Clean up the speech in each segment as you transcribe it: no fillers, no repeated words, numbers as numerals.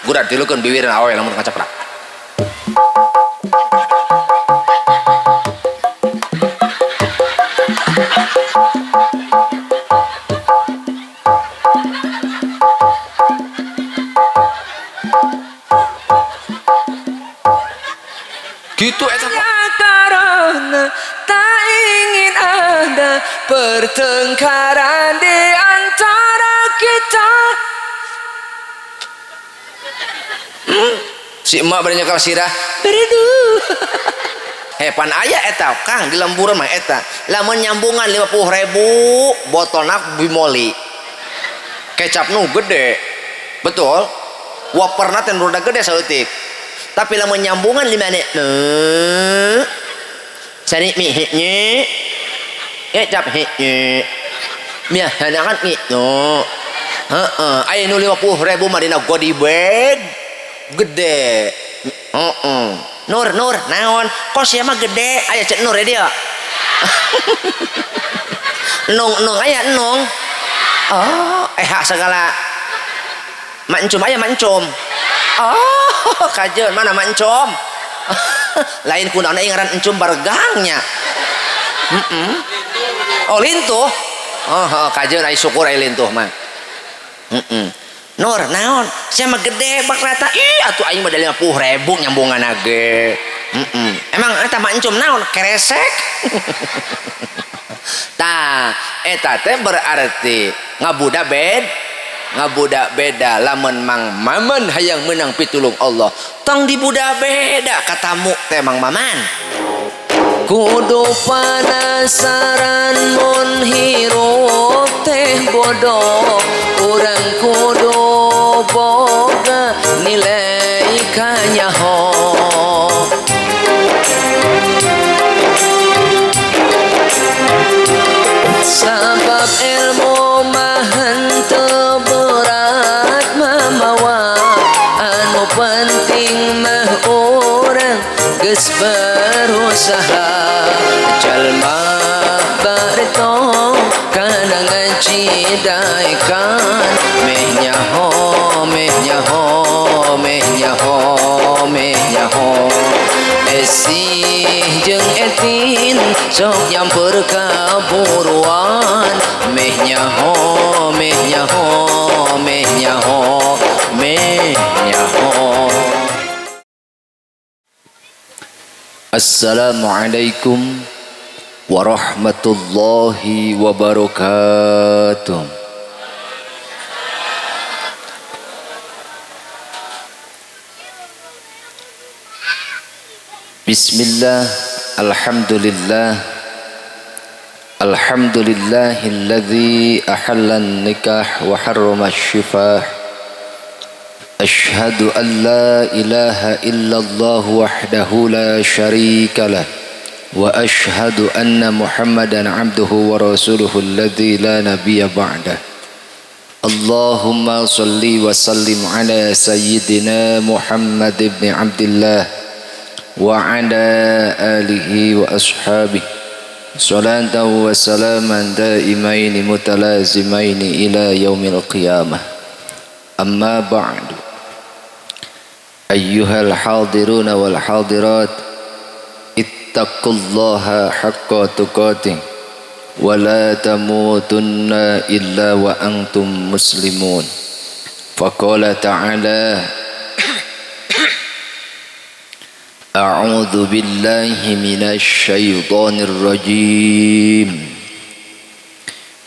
Gura tilukeun bibirna awewe lamun ngacaprah. Gitu eta karena tak ingin ada pertengkaran di antara kita. Si emak bari nyekel sirah berdua. Hepan aya eta Kang di lemburan mah eta. Lamun nyambungan 50.000 botolna bimoli. Kecap nu gede. Betul? Waperna teh nu rada gede saeutik. Tapi lamun nyambungan lima nek cari mi hiknya kecap hiknya miah kan gitu heeh aya nu 50.000 mah dina goodie bag gede heeh. Nur Nur naon kok sia mah gede aya cek Nur ya dia nung nung aya nung oh segala mancum aya mancum oh kajeun mana mancom lain kunaon ngaran encum bargangnya oh lintuh oh kajeun ai syukur ai lintuh mah Nur naon sia mah gede bak rata ih atuh aing mah 50.000 nyambungan ge emang eta mah encum naon keresek tah eta teh berarti ngabudak bed ngabudak beda lamun Mang Maman hayang menang pitulung Allah tong dibudak beda katamu teh Mang Maman kudu panasaran mun hirup teh bodoh urang kudu boga nilai kanyaho sabab ilmu mah henteu berat mamawa anu penting mah urang geus berusaha jalma bareto kana ngaji daekan meh nyaho meh nyaho meh nyaho meh nyaho esih jeung etin sok nyampeur kaburuan meh nyaho meh nyaho meh nyaho meh nyaho. Assalamualaikum warahmatullahi wabarakatuh. Bismillah, alhamdulillah, alhamdulillahilladzi ahallan nikah wa harrama syifah. Ashhadu an la ilaha illallah wahdahu la syarika lah wa ashhadu anna Muhammadan abduhu wa rasuluhu alladzi la nabiyya ba'dah. Allahumma salli wa sallim ala sayyidina Muhammad ibn Abdillah wa ala alihi wa ashabihi salatan wa salaman daimaini mutalazimaini ila yaumil qiyamah. Amma ba'du. Ayyuhal hadiruna wal hadirat, ittaqullaha haqqa tuqatih wa la tamutunna illa wa antum muslimun. Faqala ta'ala, a'udzu billahi minasy syaithanir rajim.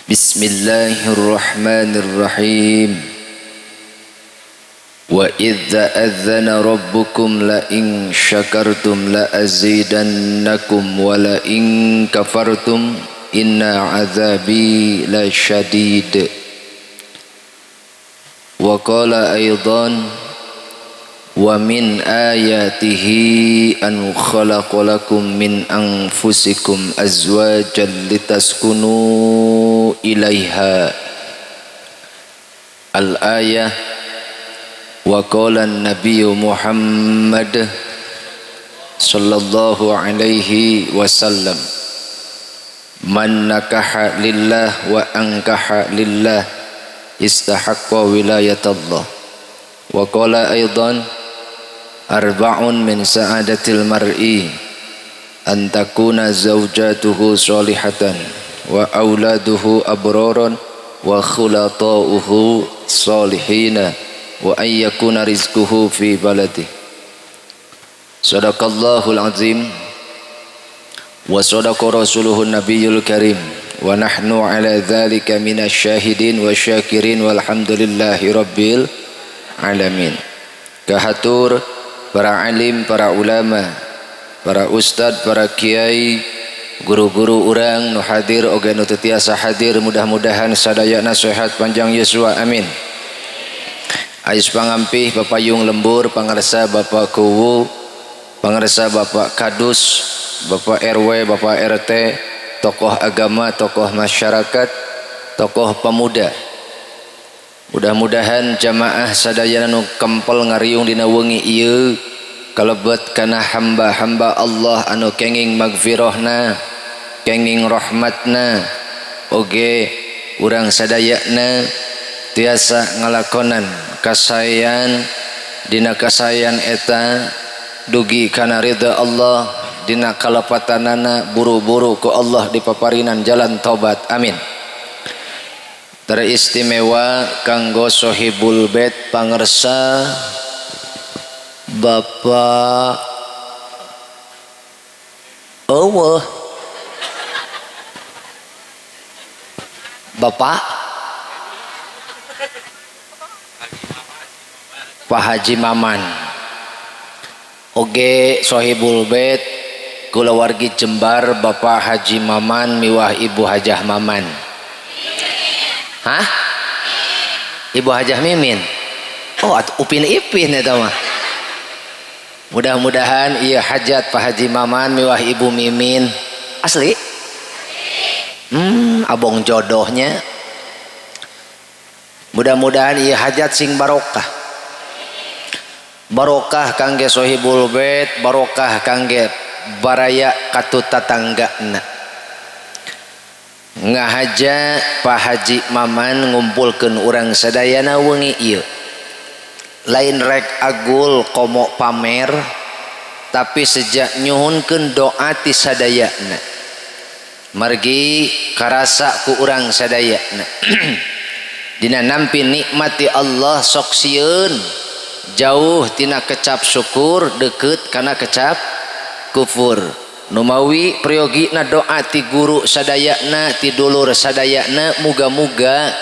Bismillahirrahmanirrahim. Wa idz adzana rabbukum la in syakartum la azidannakum wa la in kafartum inna azabi lasyadid. Wa qala aidan wa min ayatihi an khalaqalakum min anfusikum azwajan litaskunu ilaiha. Al-ayah. Wa qala an-nabiyyu Muhammad sallallahu alaihi wasallam, man nakaha lillah wa ankaha lillah istahaqqa wilayatallah Wa qala aidan arba'un min sa'adatil mar'i an takuna zawjatuhu sholihatan wa auladuhu abraran wa khulata'uhu salihina wa an yakuna rizquhu fi baladihi. Sadaqallahul azim wa sadaqa rasuluhun nabiyul karim wa nahnu ala dzalika minasyahidin wasyakirin walhamdulillahi rabbil alamin. Kahatur para alim, para ulama, para ustad, para kiai, guru-guru urang nu hadir oge nu teu tiasa hadir, mudah-mudahan sadayana sehat panjang yuswa, amin. Ais pangampih papayung lembur pangarsa Bapak Kuwu, pangarsa Bapak Kadus, Bapak RW, Bapak RT, tokoh agama, tokoh masyarakat, tokoh pemuda. Mudah-mudahan jamaah sadayana nu kempel ngariung dina wengi ieu kalebet kana hamba-hamba Allah anu kenging magfirahna, kenging rahmatna, oge urang sadayana tiasa ngalakonan kasayan dina kasayan eta dugi kana ridha Allah, dina kalepatanana buru-buru ku Allah dipaparinan jalan tobat, amin. Teristimewa kanggo sohibul bait pangersa Bapak eueuh Bapak Pak Haji Maman oge sohibul bait kulawargi Jembar Bapak Haji Maman miwah Ibu Hajah Maman. Hah? Ibu Hajah Mimin. Oh, Upin Ipin eta mah. Mudah-mudahan ieu hajat Pak Haji Maman miwah Ibu Mimin. Asli? Abong jodohnya. Mudah-mudahan ieu hajat sing barokah. Barokah kangge sohibul bait, barokah kangge baraya katut tatanggana. Ngahaja Pak Haji Maman ngumpulkeun urang sadayana wengi ieu. Lain rek agul komo pamer, tapi sejak nyuhunkeun doa ti sadayana. Margi karasa ku urang sadayana. Dina nampi nikmati Allah sok sieun, jauh tina kecap syukur, deket kana kecap kufur. Numawi priyogina doa ti guru sadayana, ti dulur sadayana, muga-muga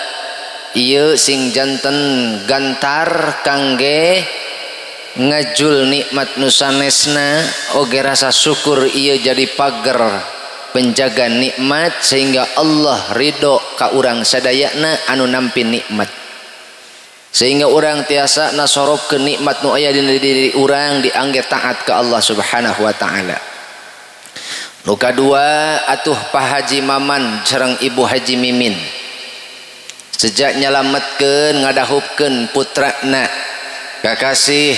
ieu sing janten gantar kangge ngajul nikmat nu sanesna, oge rasa syukur ieu jadi pager penjaga nikmat sehingga Allah ridho ka urang sadayana anu nampi nikmat, sehingga urang tiasa nasorobkeun nikmat nu aya dina diri urang diangge taat ka Allah Subhanahu wa taala. Nu kadua atuh Pak Haji Maman sareng Ibu Haji Mimin sejak nyalametkeun ngadahupkeun putrana kakasih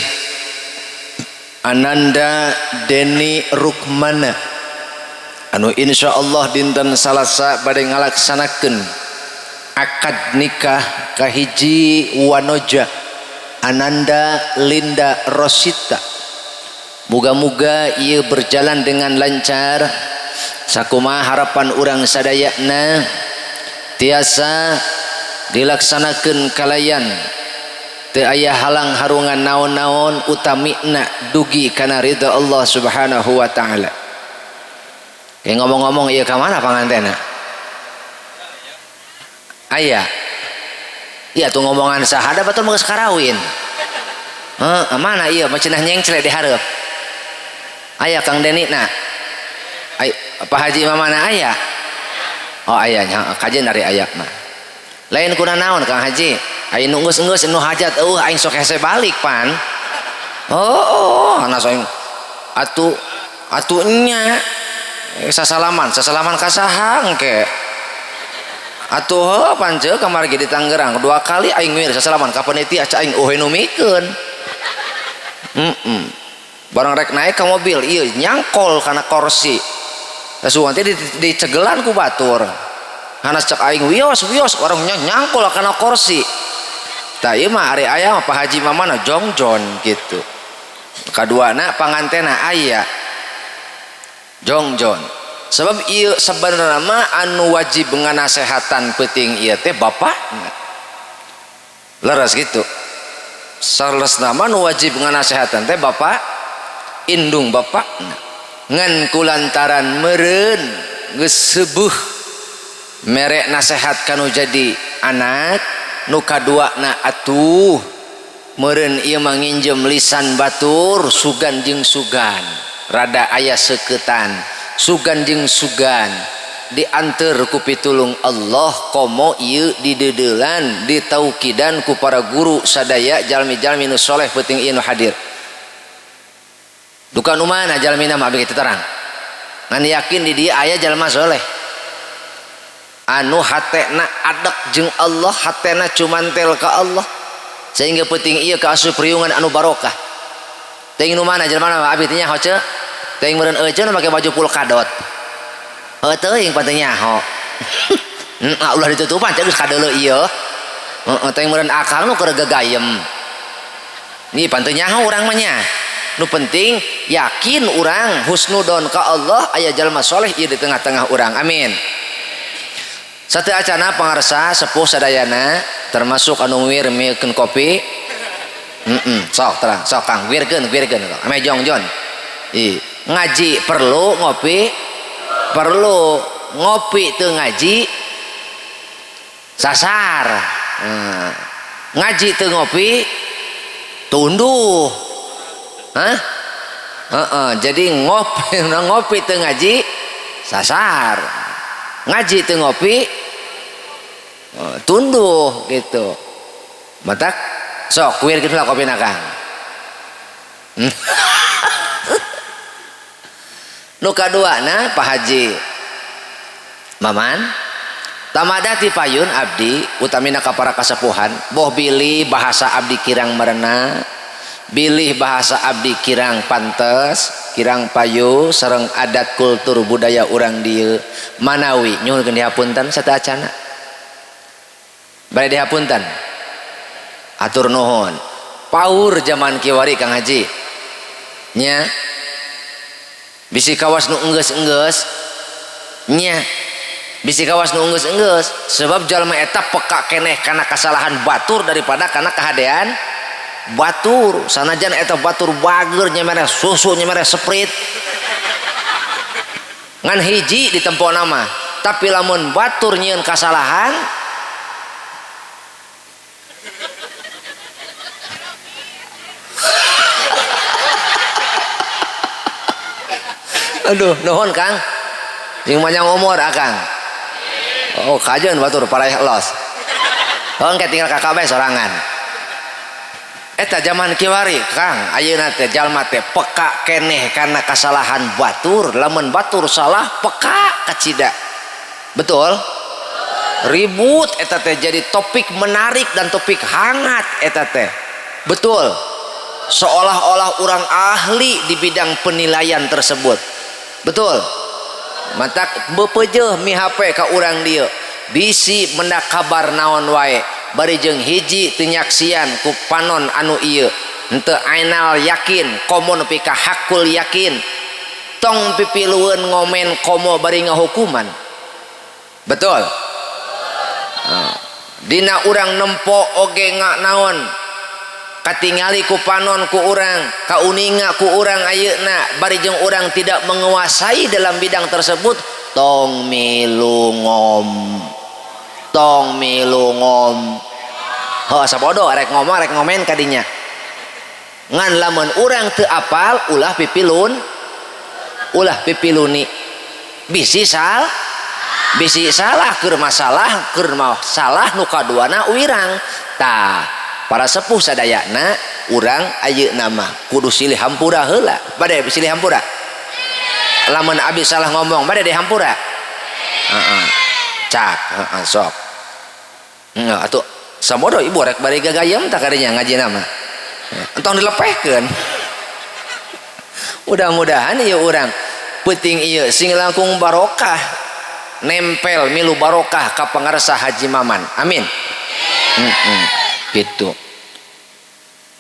Ananda Deni Rukmana anu insyaallah dinten Salasa bade ngalaksanakeun akad nikah kahiji wanoja Ananda Linda Rosita. Muga-muga ia berjalan dengan lancar. Sakumaha harapan urang sadayana tiasa dilaksanakeun kalayan teu aya halang harungan naon-naon utamina dugi kana ridha Allah Subhanahu wa taala. Kayak ngomong-ngomong ieu ka mana pangantena? Aya. Iya tuh ngomongan sahada batur geus karawin. Heeh, mana ieu macenah nyengcle di hareup. Aya Kang Deni na. Ay, Pak Haji Mamana aya? Oh aya nya, kajen dari aya mah. Lain kuna naon Kang Haji? Aing nu geus-geus nu hajat eueuh aing sok hese balik pan. Oh, ana sok atuh atuh nya. Sasalaman, sasalaman ka saha engke? Atuh heuh panceu kamari ge di Tangerang dua kali aing wir sasalaman ka panitia ca aing eueuh nu mikeun. Barang rek naik ke mobil ieu nyangkol kana kursi. Tasuan teh dicegelan ku batur. Hanas cek aing wios wios orang nyangkol kana kursi. Tah ieu mah ari aya mah Pak Haji Maman jongjon gitu. Kaduana pangantena aya jongjon. Sebab ieu sebenarnya mah anu wajib nganasehatan peuting ieu teh bapakna. Leres gitu. Saleresna mah nu wajib nganasehatan teh bapak indung bapakna. Ngan kulantaran meureun geus seubuh mere nasehat kanu jadi anak nu kaduana atuh meureun ieu mah nginjem lisan batur sugan jeung sugan rada aya seuketan sugan jeung sugan dianteur ku pitulung Allah komo ieu dideudeulan ditaukidan ku para guru sadaya jalmi-jalmi nu soleh peuting ieu nu hadir. Duka nu mana jalmina mah abdi terang ngan yakin di dieu aya jalma soleh anu hatena adek jeung Allah, hatena cumantel ka Allah sehingga peuting ieu kaasup riungan anu barokah. Teuing nu mana jalma mah abi teh nyaho ceu, teuing meureun euceun make baju polkadot. Heuh teuing pan teu nyaho. Heeh ulah ditutupan ceu geus kadeuleu ieu. Heeh teuing meureun akang nu keur gegayem. Nih pan teu nyaho urang mah nya. Nu penting yakin urang husnudon ka Allah aya jalma soleh ieu di tengah-tengah urang. Amin. Satu acana pangarsa sepuh sadayana termasuk anu wir-mirkeun kopi. Sok terang, sok Kang, wirkeun wirkeun ame jongjon. Ih, ngaji perlu ngopi perlu, ngopi teu ngaji sasar. Ngaji teu ngopi tunduh. Hah? Heeh, jadi ngopi ngopi teu ngaji sasar. Ngaji teu ngopi tunduh gitu. Matak sok kuir gitu lah kopi nakang. Nu kaduana Pak Haji Maman tamada ti payun abdi utamina ka para kasepuhan boh bilih bahasa abdi kirang merena bilih bahasa abdi kirang pantes kirang payu sareng adat kultur budaya urang dieu manawi nyuhunkeun dihapunten sateuacana bade dihapunten atur nuhun paur zaman kiwari Kang Haji nya bisi kawas nu enggeus-enggeus nya bisi kawas nu enggeus-enggeus sebab jalma eta peka keneh kana kasalahan batur daripada kana kahadean batur sanajan eta batur bager nya mere susu nya mere Sprite ngan hiji ditempo nama tapi lamun batur nyieun kasalahan aduh nuhun Kang jeung panjang umur akang. Oh kajeun batur paraeh los oh engke tinggal kakak bae sorangan. Eta zaman kiwari Kang ayeuna teh jalma teh peka keneh kana kasalahan batur lamun batur salah peka kacida. Betul? Ribut eta teh jadi topik menarik dan topik hangat eta teh. Betul? Seolah-olah orang ahli di bidang penilaian tersebut. Betul? Matak bepejeuh mi HP ka urang dieu bisi mendak kabar naon wae bari jeung hiji teu nyaksian ku panon anu ieu henteu ainal yakin komo nepi ka hakul yakin tong pipilueun ngomen komo bari ngahukuman. Betul? Dina urang nempo oge nga naon katingali ku panon ku urang kauninga ku urang ayeuna bari jeung urang tidak menguasai dalam bidang tersebut tong milu ngom tong milu ngom heuh sabodo rek ngomong rek ngomen kadinya ngan lamun urang teu apal ulah pipilun ulah pipiluni bisi sal bisi salah keur masalah keur masalah nu kaduana wirang. Tah para sepuh sadayana urang ayeuna mah kudu silih hampura heula bade silih hampura lamun abi salah ngomong bade dihampura heeh cak heeh sok heeh atuh sabodo ibu rek bari gagayem tak kadinya ngajina mah entong dilepehkeun. Mudah-mudahan ieu urang peuting ieu sing langkung barokah nempel milu barokah ka pangarsa Haji Maman. Amin. Gitu.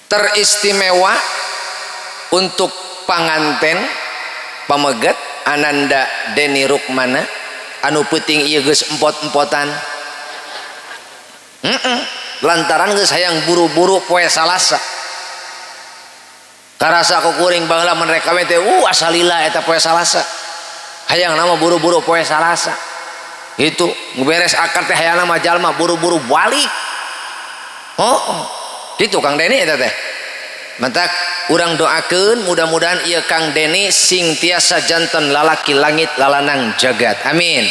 Teristimewa untuk panganten pameget Ananda Deni Rukmana anu peuting ieu geus empot-empotan. Lantaran geus hayang buru-buru poe Salasa. Karasa ku kuring baheula mun rek kawin teh asalila eta poe Salasa. Hayang nama buru-buru poe Salasa. Itu beres akad teh hayang nama jalma buru-buru balik. Oh, gitu Kang Deni eta teh. Mantak urang doakeun mudah-mudahan ieu Kang Deni sing tiasa janten lalaki langit lalanang jagat. Amin.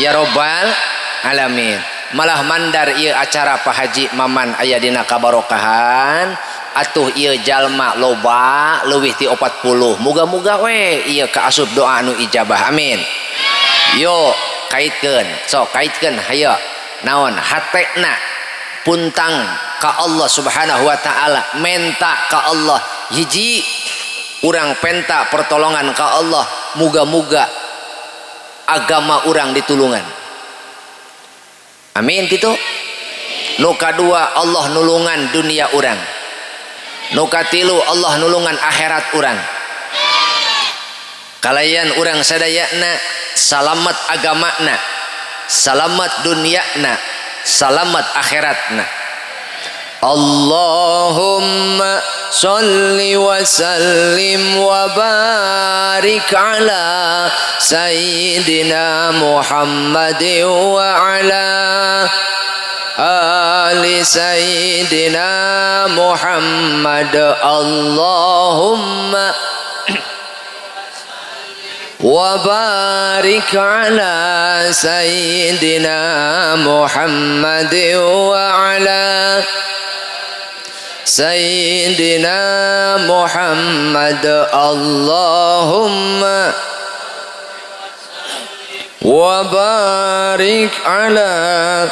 Ya robbal alamin. Malah mandar ieu acara Pak Haji Maman aya dina kabarokahan atuh ieu jalma loba leuwih ti 40. Muga-muga we ieu kaasup doa anu ijabah. Amin. Yo kaitkeun, sok kaitkeun hayo. Naon hatena puntang ka Allah Subhanahu wa taala, menta ka Allah. Hiji urang penta pertolongan ka Allah, muga-muga agama urang ditulungan. Amin gitu. Nu kadua Allah nulungan dunia urang. Nu katilu Allah nulungan akhirat urang. Kalayan urang sadayana salamat agamana, salamat duniana, salamat akhiratna. Allahumma salli wa sallim wa barik ala sayyidina Muhammad wa ala ali sayyidina Muhammad. Allahumma wa barik ala sayyidina Muhammad wa ala sayyidina Muhammad. Allahumma wa barik ala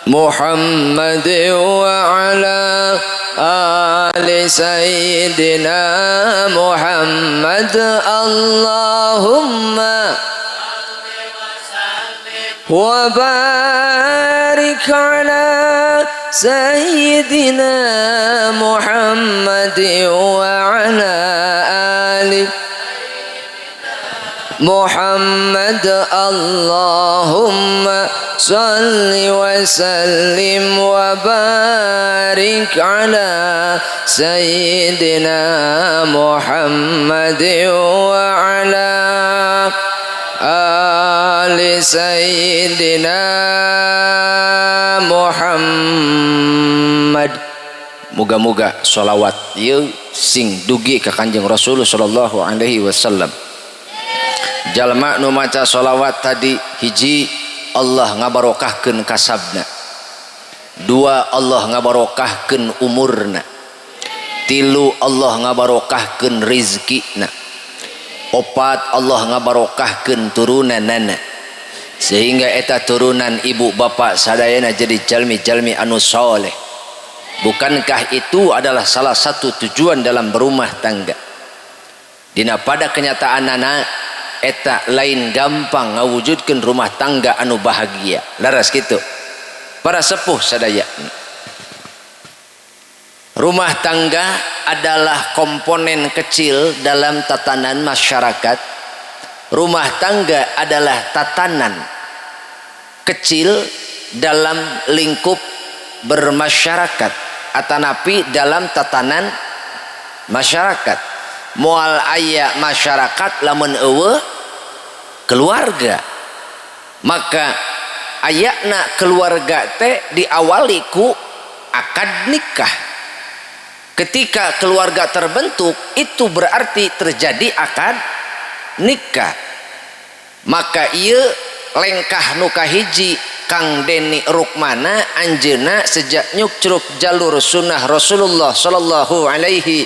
Muhammad wa ala ali sayyidina Muhammad. Allahumma wa barik ala sayyidina Muhammad wa ala ali Muhammad. Allahumma salli wa sallim wa barik ala sayyidina Muhammad wa ala ali sayyidina Muhammad. Moga-moga sholawat ieu sing dugi ka Kanjeng Rasul sallallahu alaihi wasallam. Jalma nu maca sholawat tadi, hiji Allah ngabarokahkeun kasabna, dua Allah ngabarokahkeun umurna, tilu Allah ngabarokahkeun rizkina, opat Allah ngabarokahkeun turunanana, sehingga eta turunan ibu bapak sadayana jadi jalmi-jalmi anu soleh. Bukankah itu adalah salah satu tujuan dalam berumah tangga? Dina pada kenyataanana eta lain gampang ngawujudkeun rumah tangga anu bahagia. Laras kitu. Para sepuh sadaya, rumah tangga adalah komponen kecil dalam tatanan masyarakat. Rumah tangga adalah tatanan kecil dalam lingkup bermasyarakat atanapi dalam tatanan masyarakat. Moal aya masyarakat lamun eueuh keluarga. Maka ayana keluarga teh diawali ku akad nikah. Ketika keluarga terbentuk, itu berarti terjadi akad nikah. Maka ieu lengkah nu kahiji Kang Deni Rukmana anjeuna sejak nyukcruk jalur sunnah Rasulullah sallallahu alaihi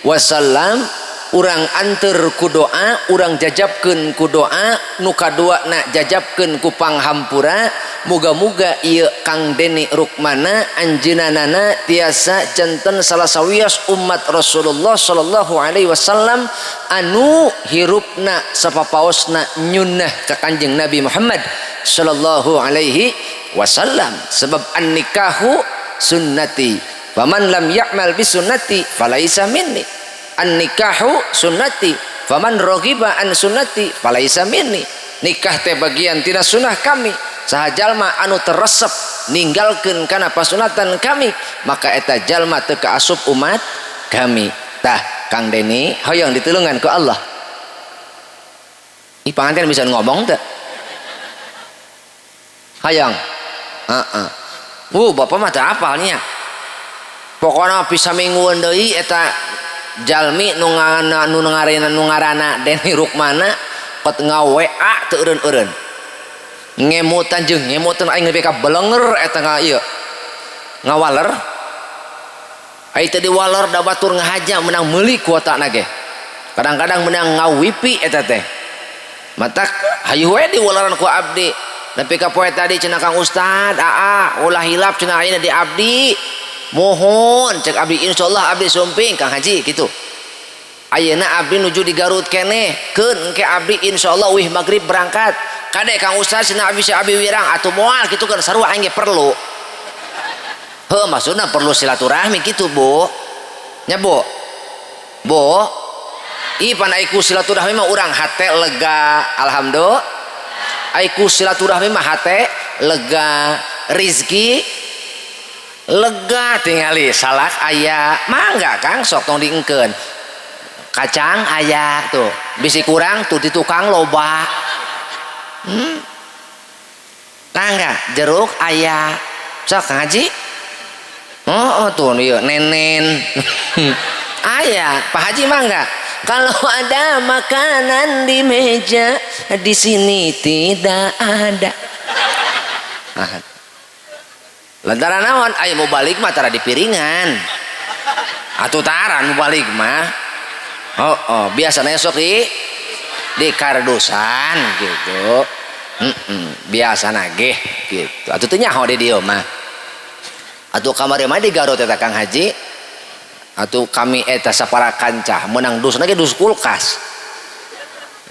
wasallam, urang anter ku doa, urang jajabkeun ku doa, nu kadua na jajabkeun ku panghampura. Muga-muga ieu Kang Deni Rukmana anjeunana tiasa janten salah sawios umat Rasulullah sallallahu alaihi wasallam anu hirupna sapapaosna nyunnah ka Kanjeng Nabi Muhammad sallallahu alaihi wasallam. Sebab an-nikahu sunnati, faman lam ya'mal bi sunnati falaisa minni. An-nikahu sunnati, faman raghiba an sunnati falaisa minni. Nikah teh bagian tina sunnah kami. Saha jalma anu teresep ninggalkeun kana pasunatan kami, maka eta jalma teu kaasup umat kami. Tah Kang Deni hoyong ditulungan ku Allah. Ih, panganten bisa ngomong teu? Hayang. Heeh. Bapak mah teu apalnya. Pokona bisa mingguan deui eta jalmi nu ngaranna nu ngaranna nu ngaranna Deni Rukmana kot nga-WA teu eureun-eureun. Ngemutan jeung ngemutan aing nepi ka belenger eta nga ieu. Ngawaler. Ai teu diwaler da batur ngahaja menang meuli kuotana ge. Kadang-kadang menang ngawipi eta teh. Matak hayu we diwaleran ku abdi. Nepi ka poe tadi cenah Kang Ustad, aa ulah hilap cenah ayeuna di abdi. Mohon cek abdi, insyaallah abdi sumping Kang Haji gitu. Ayeuna abdi nuju di Garut keneh, keun engke abdi insyaallah wih magrib berangkat. Kade Kang Ustad cenah abdi si abdi wirang atuh moal kitu kan sarua aing ge perlu. Heuh, maksudna perlu silaturahmi kitu, Bu. Nya, Bu. Bu. Ih, pan ai ku silaturahmi mah urang hate lega, alhamdulillah. Ai ku silaturahmi mah hate lega, rizki lega, tingali salak aya, mangga Kang sok tong diengkeun. Kacang aya tuh, bisi kurang tuh di tukang loba. Mangga jeruk aya. Sok Kang Haji. Oh, oh tuh ieu nenen. Aya, Pak Haji mangga. Kalau ada makanan di meja, di sini tidak ada. Ah. Lantaran naon? Ayo mau balik mah tara di piringan. Atuh tara mau balik mah. Oh, oh, biasanya sok di kardusan gitu. Biasa nagih gitu. Atuh teu nyaho di dieu mah. Atuh kamari mah di Garut eta Kang Haji. Atuh kami eta sapara kancah menang dus ge dus kulkas.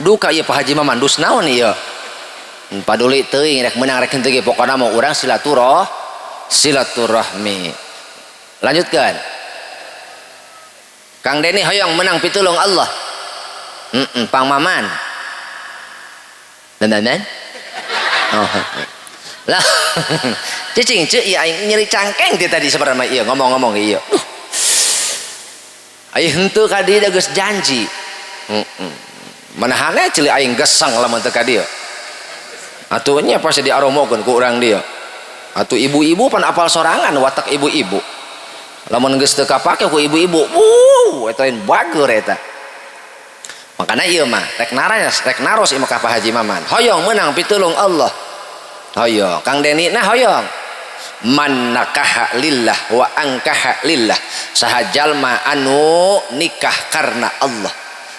Duka ieu Pak Haji Maman dus naon ieu? Paduli teuing rek menang rek henteu ge pokona mah urang silaturahmi. Lanjutkan. Kang Deni hoyong menang pitulung Allah. Pang Maman. Dan. Oh. Lah. Cicing ceu ieu aing nyeri cangkeng ti tadi sebenarnya ieu ngomong-ngomong ieu. Aing henteu ka dieu geus janji. Manahane ceuli aing gesang lamun teu ka dieu. Atuh nya pasti diaromokeun ku urang dieu. Atuh ibu-ibu pan apal sorangan watak ibu-ibu. Lamun geus teu kapake ku ibu-ibu, eta lain bager eta. Makana ieu mah rek naras, rek naros ieu mah ka Pak Haji Maman. Hoyong meunang pitulung Allah. Hoyong Kang Deni nah hoyong. Man nakaha lillah wa angkaha lillah. Saha jalma anu nikah karena Allah.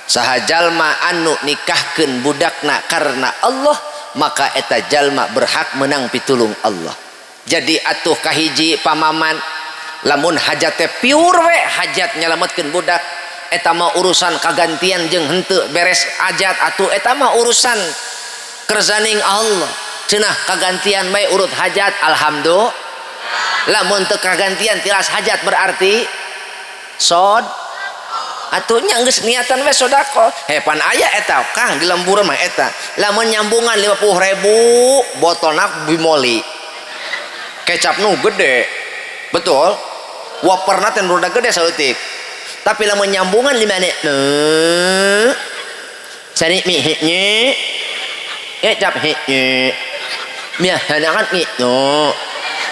Saha jalma anu nikahkeun budakna karena Allah, maka eta jalma berhak menang pitulung Allah. Jadi atuh kahiji pamaman lamun hajat teh pure we hajat nyalametkeun budak, eta mah urusan kagantian jeung henteu beres hajat atuh eta mah urusan kersaning Allah. Cenah kagantian bae urut hajat alhamdulillah. Lamun teu kagantian tilas hajat berarti sod atuh nya geus niatan we sedekah. Hepan aya eta Kang di lembur mah eta. Lamun nyambungan 50.000 botolna bimoli. Kecap nu gede. Betul? Waperna teh nu rada gede saeutik. Tapi lamun nyambungan lima ne. Cari mi he kecap he miah kan gitu.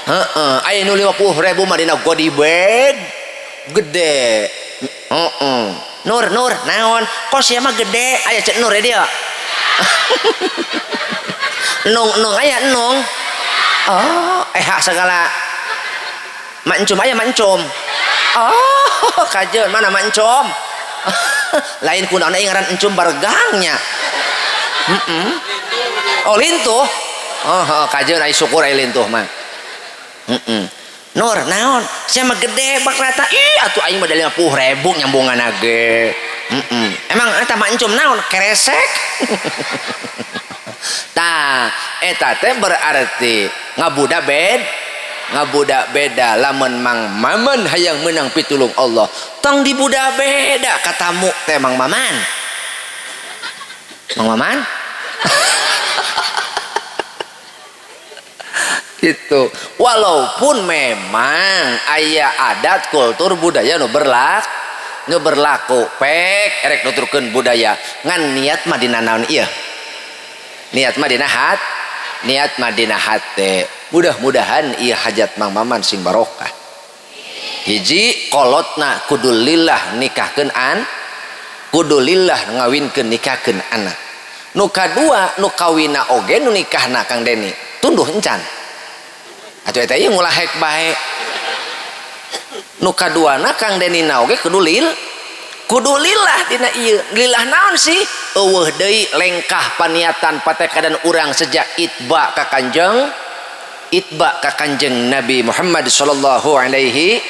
Heeh, aya nu 50.000 mah dina goodie bag gede. Heeh. Nur, Nur, naon? Kok sia mah gede? Aya cek Nur dia. Nung, nung aya nung. Oh, segala mancum aya mancum. Oh, kajeun mana mancum? Lain kunaon ngaran encum bargangnya. Heeh. Oh, lintuh. Oh, kajeun ai syukur ai lintuh mah. Heeh. Nur, naon? Sia mah gede bak rata. Ih, atuh aing mah 50.000 nyambungan ge. Heeh. Emang eta mah encum naon? Keresek. Tah eta teh berarti ngabuda bed ngabuda beda. Lamun Mang Maman hayang menang pitulung Allah, tong dibuda beda katamu teh Mang Maman. Mang Maman gitu. Walaupun memang aya adat kultur budaya nu berlaku pek erek nuturkeun budaya ngan niat mah dina naon ieu, niat mah dina hat, niat mah dina hate. Mudah-mudahan ieu hajat Mang Maman sing barokah. Hiji kolotna kudu lillah nikahkeun an, kudu lillah ngawinkeun nikahkeun anak. Nu kadua nu kawina oge nu nikahna Kang Deni tunduh encan. Atuh eta ieu ngulahek bae. Nu kaduana Kang Deni na oge kudu lil, kudu lillah dina ieu. Lillah naon sih? Eueuh deui lengkah paniatan patekadan urang sejak itba ka Kanjeng, itba ka Kanjeng Nabi Muhammad sallallahu alaihi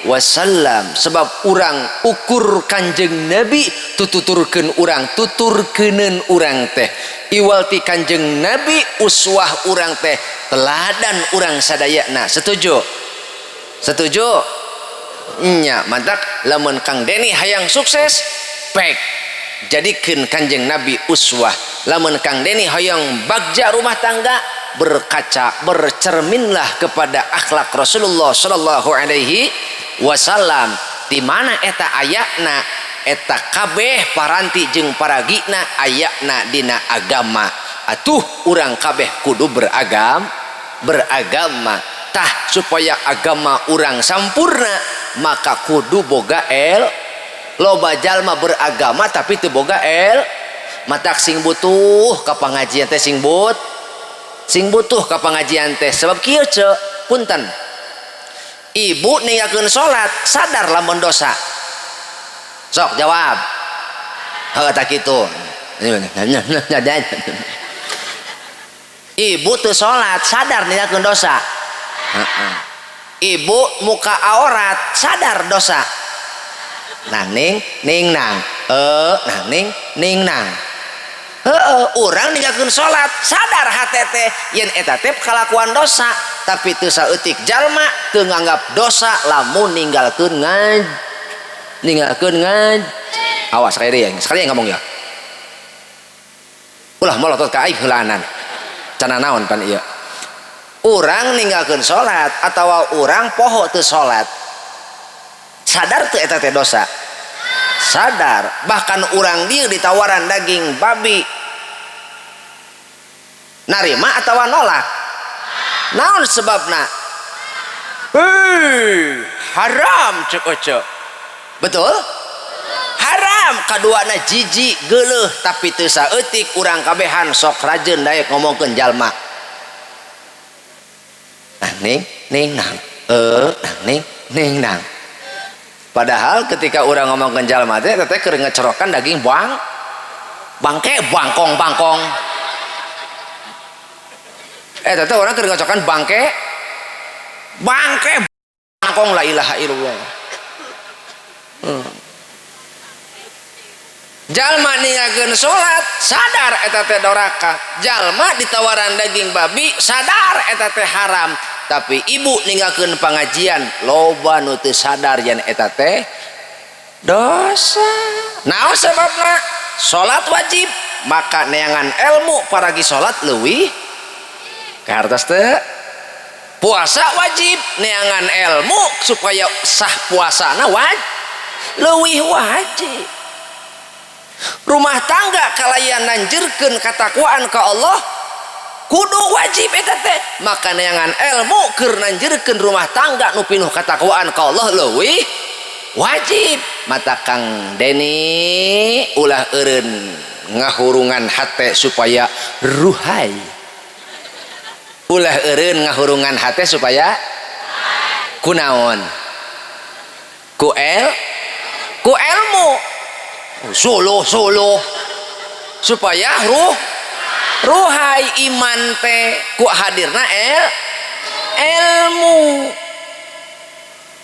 wasallam. Sebab urang ukur Kanjeng Nabi tututurkeun urang, tuturkeuneun urang teh. Iwal ti Kanjeng Nabi uswah urang teh, teladan urang sadayana. Setuju? Setuju? Nya mantak lamun Kang Deni hayang sukses pek jadikeun Kanjeng Nabi uswah. Lamun Kang Deni hayang bagja rumah tangga, berkaca bercerminlah kepada akhlak Rasulullah sallallahu alaihi wasallam. Di mana eta ayatna, eta kabeh paranti jeung paragina ayatna dina agama. Atuh urang kabeh kudu beragama. Tah supaya agama urang sampurna maka kudu boga el. Loba jalma beragama tapi teu boga el. Matak sing butuh ka pangajian teh, sing butuh ka pangajian teh. Sebab kieu ceu punten, ibu ninggalkeun salat sadar lamun dosa. Sok jawab. Heuh tah kitu. Ibu teu salat sadar ninggalkeun dosa. Ibu muka aurat sadar dosa. Nang ning ning nang nang ning ning nang. Heeh, urang ninggalkeun salat sadar hate teh yen eta teh kalakuan dosa, tapi teu saeutik jalma teu nganggap dosa lamun ninggalkeun ngaj, ninggalkeun ngaj. Awas sekali deui, sekali ngomong ya. Ulah molotot ka aing heulaanan. Cenah naon pan ieu. Urang ninggalkeun salat atawa urang poho teu salat. Sadar teu eta teh dosa? Sadar. Bahkan urang dieu ditawaran daging babi, narima atawa nolak? Naon sebabna? Hei, haram cek ece. Betul? Haram. Kaduana jijik geuleuh, tapi teu saeutik urang kabehan sok rajeun daek ngomongkeun jalma. Nah ning ning nang nang ning ning nang. Padahal ketika orang ngomongkeun jalma teh teh keur ngecerokan daging bang bangke bangkong bangkong. Teh orang keur ngecerokan bangke bangke bangkong, la ilaha illallah. Jalma ninggalkeun salat sadar eta teh doraka. Jalma ditawaran daging babi sadar eta teh haram. Tapi ibu ninggalkeun pangajian loba nu teu sadar yen eta teh dosa. Naon sababna? Salat wajib, maka neangan ilmu paragi salat leuwih kahartos teu. Puasa wajib, neangan ilmu supaya sah puasana leuwih wajib. Rumah tangga kalayan nanjirkeun katakwaan ka Allah kudu wajib eta teh, maka neangan ilmu keur nanjirkeun rumah tangga nu pinuh katakwaan ka Allah leuwih wajib. Mata Kang Deni ulah eureun ngahurungan hate supaya ruhai. Ulah eureun ngahurungan hate supaya kunaon? Ku el, ku ilmu. Suluh suluh supaya ruh ruhai iman teh ku hadirna el ilmu.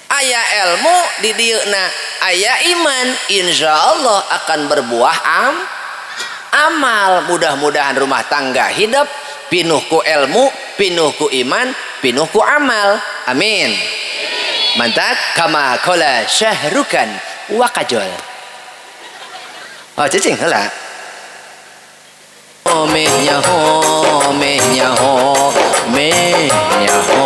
Aya ilmu di dieuna aya iman, insyaallah akan berbuah Amal. Mudah-mudahan rumah tangga hidup pinuh ku ilmu, pinuh ku iman, pinuh ku amal. Amin. Mantap. Kama qala Syahrukan wa Kajol. Oh, cicing heula. Meh nyaho, meh nyaho, meh nyaho.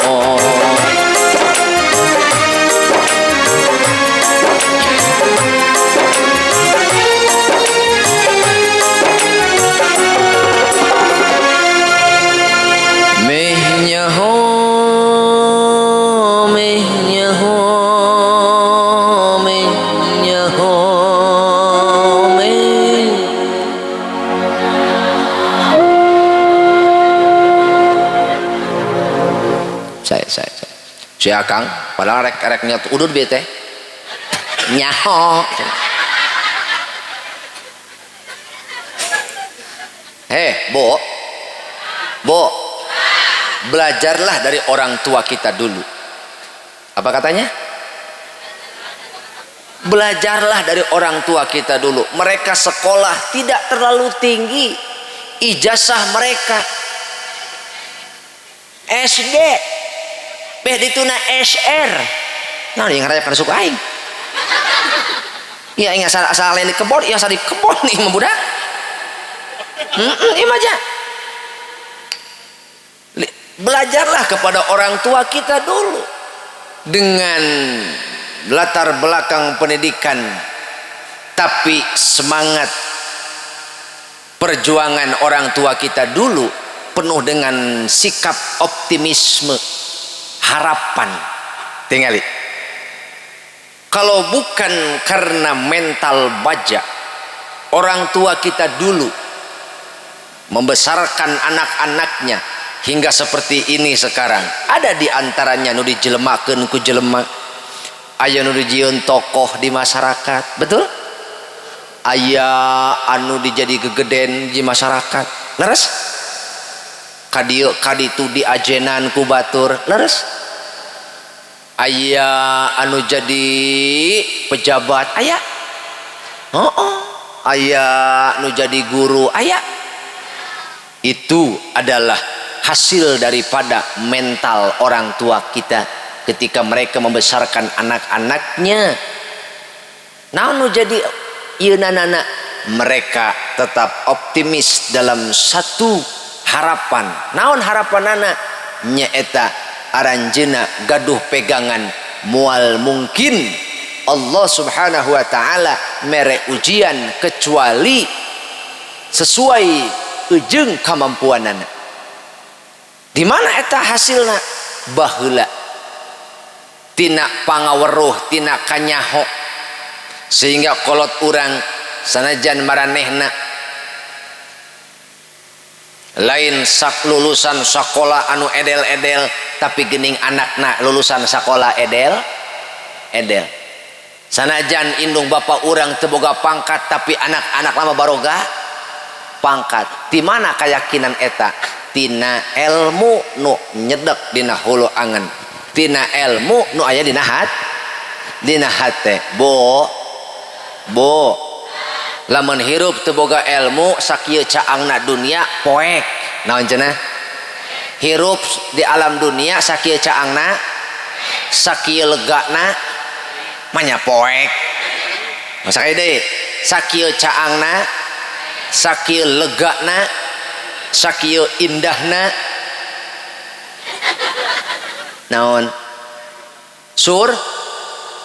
Meh nyaho, meh nyaho, meh nyaho, meh. Saya. Si Akang, padahal rek nyot udud bete. Nyaho. Heh, Bo. Bo. Belajarlah dari orang tua kita dulu. Apa katanya? Belajarlah dari orang tua kita dulu. Mereka sekolah tidak terlalu tinggi. Ijazah mereka SD, beh dituna SR. Nah, yang ngaraya kana suku aing. Iya, aing asal lain di kebon, iya asal di kebon nih mah budak. Ieu mah aja. Belajarlah kepada orang tua kita dulu dengan latar belakang pendidikan, tapi semangat perjuangan orang tua kita dulu penuh dengan sikap optimisme, harapan. Tinggali. Kalau bukan karena mental baja, orang tua kita dulu membesarkan anak-anaknya hingga seperti ini sekarang. Ada di antaranya nu dijelemakeun ku jelema, aya nu dijieun tokoh di masyarakat, betul? Aya anu dijadi gegeden di masyarakat, leres? Kadieu kaditu diajenan ku batur, leres? Aya anu jadi pejabat, aya? Oh, aya anu jadi guru, aya? Itu adalah hasil daripada mental orang tua kita ketika mereka membesarkan anak-anaknya. Naon nu jadi ieu nanana? Mereka tetap optimis dalam satu harapan. Naon harapanana? Nyaeta aranjeuna gaduh pegangan mual mungkin Allah Subhanahu wa taala mere ujian kecuali sesuai jeung kamampuanana. Di mana eta hasilna? Baheula tina pangaweruh, tina kanyaho, sehingga kolot urang sanajan maranehna lain sak lulusan sakola anu edel-edel, tapi gening anakna lulusan sakola edel edel. Sanajan indung bapak urang teu boga pangkat, tapi anak-anak lama baroga pangkat. Di mana keyakinan eta? Tina ilmu nu nyedek dina hulu angen, tina ilmu nu aya dina hat, dina hate. Bo, bo, lamun hirup teu boga ilmu sakieu caangna dunia poek. Naon cenah? Hirup di alam dunia sakieu caangna, sakieu legana manya poek. Masa kaya deui? Sakieu caangna, sakieu legana, sakieu indahna. Naon?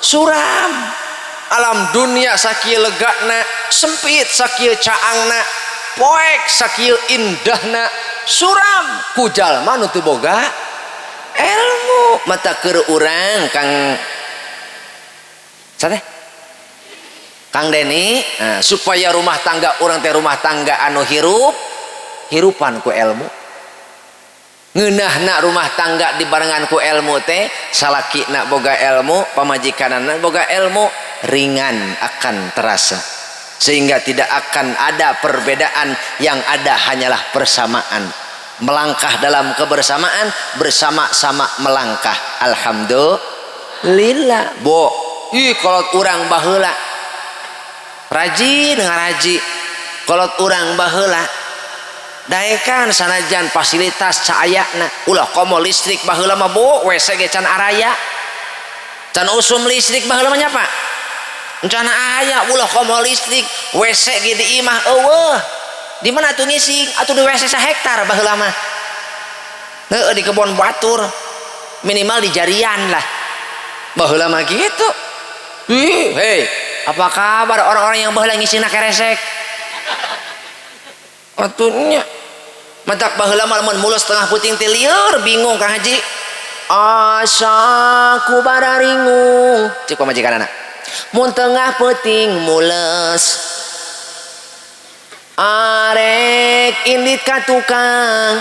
Suram. Alam dunia sakieu legana, sempit sakieu caangna, poek sakieu indahna, suram ku jalma nu teu boga ilmu. Mata keur urang Kang sate Kang Deni, nah, supaya rumah tangga urang teh rumah tangga anu hirup, hirupan ku ilmu. Ngeunahna rumah tangga dibarengan ku ilmu teh, salakina boga ilmu, pamajikanana boga ilmu, ringan akan terasa. Sehingga tidak akan ada perbedaan, yang ada hanyalah persamaan. Melangkah dalam kebersamaan, bersama-sama melangkah. Alhamdulillah. Bo, ih kalau urang baheula rajin ngaraji, Kolot urang baheula daekan sanajan fasilitas caayana ulah komo listrik baheula mah bo WC ge can araya can usum listrik baheula mah nya Pak can aya ulah komo listrik WC ge di imah eueuh di mana atuh ngising atuh di WC sahektar baheula mah heueuh di kebon batur minimal di jarian lah baheula mah kitu. Ih, hei, apa kabar orang-orang yang baheula ngisingna keresek? Atunya matak baheula mah lamun mulus tengah puting teh lieur bingung Kang Haji. Asa ku bararingung cek pamajikanana. Mun tengah peuting mules arek indit ka tukang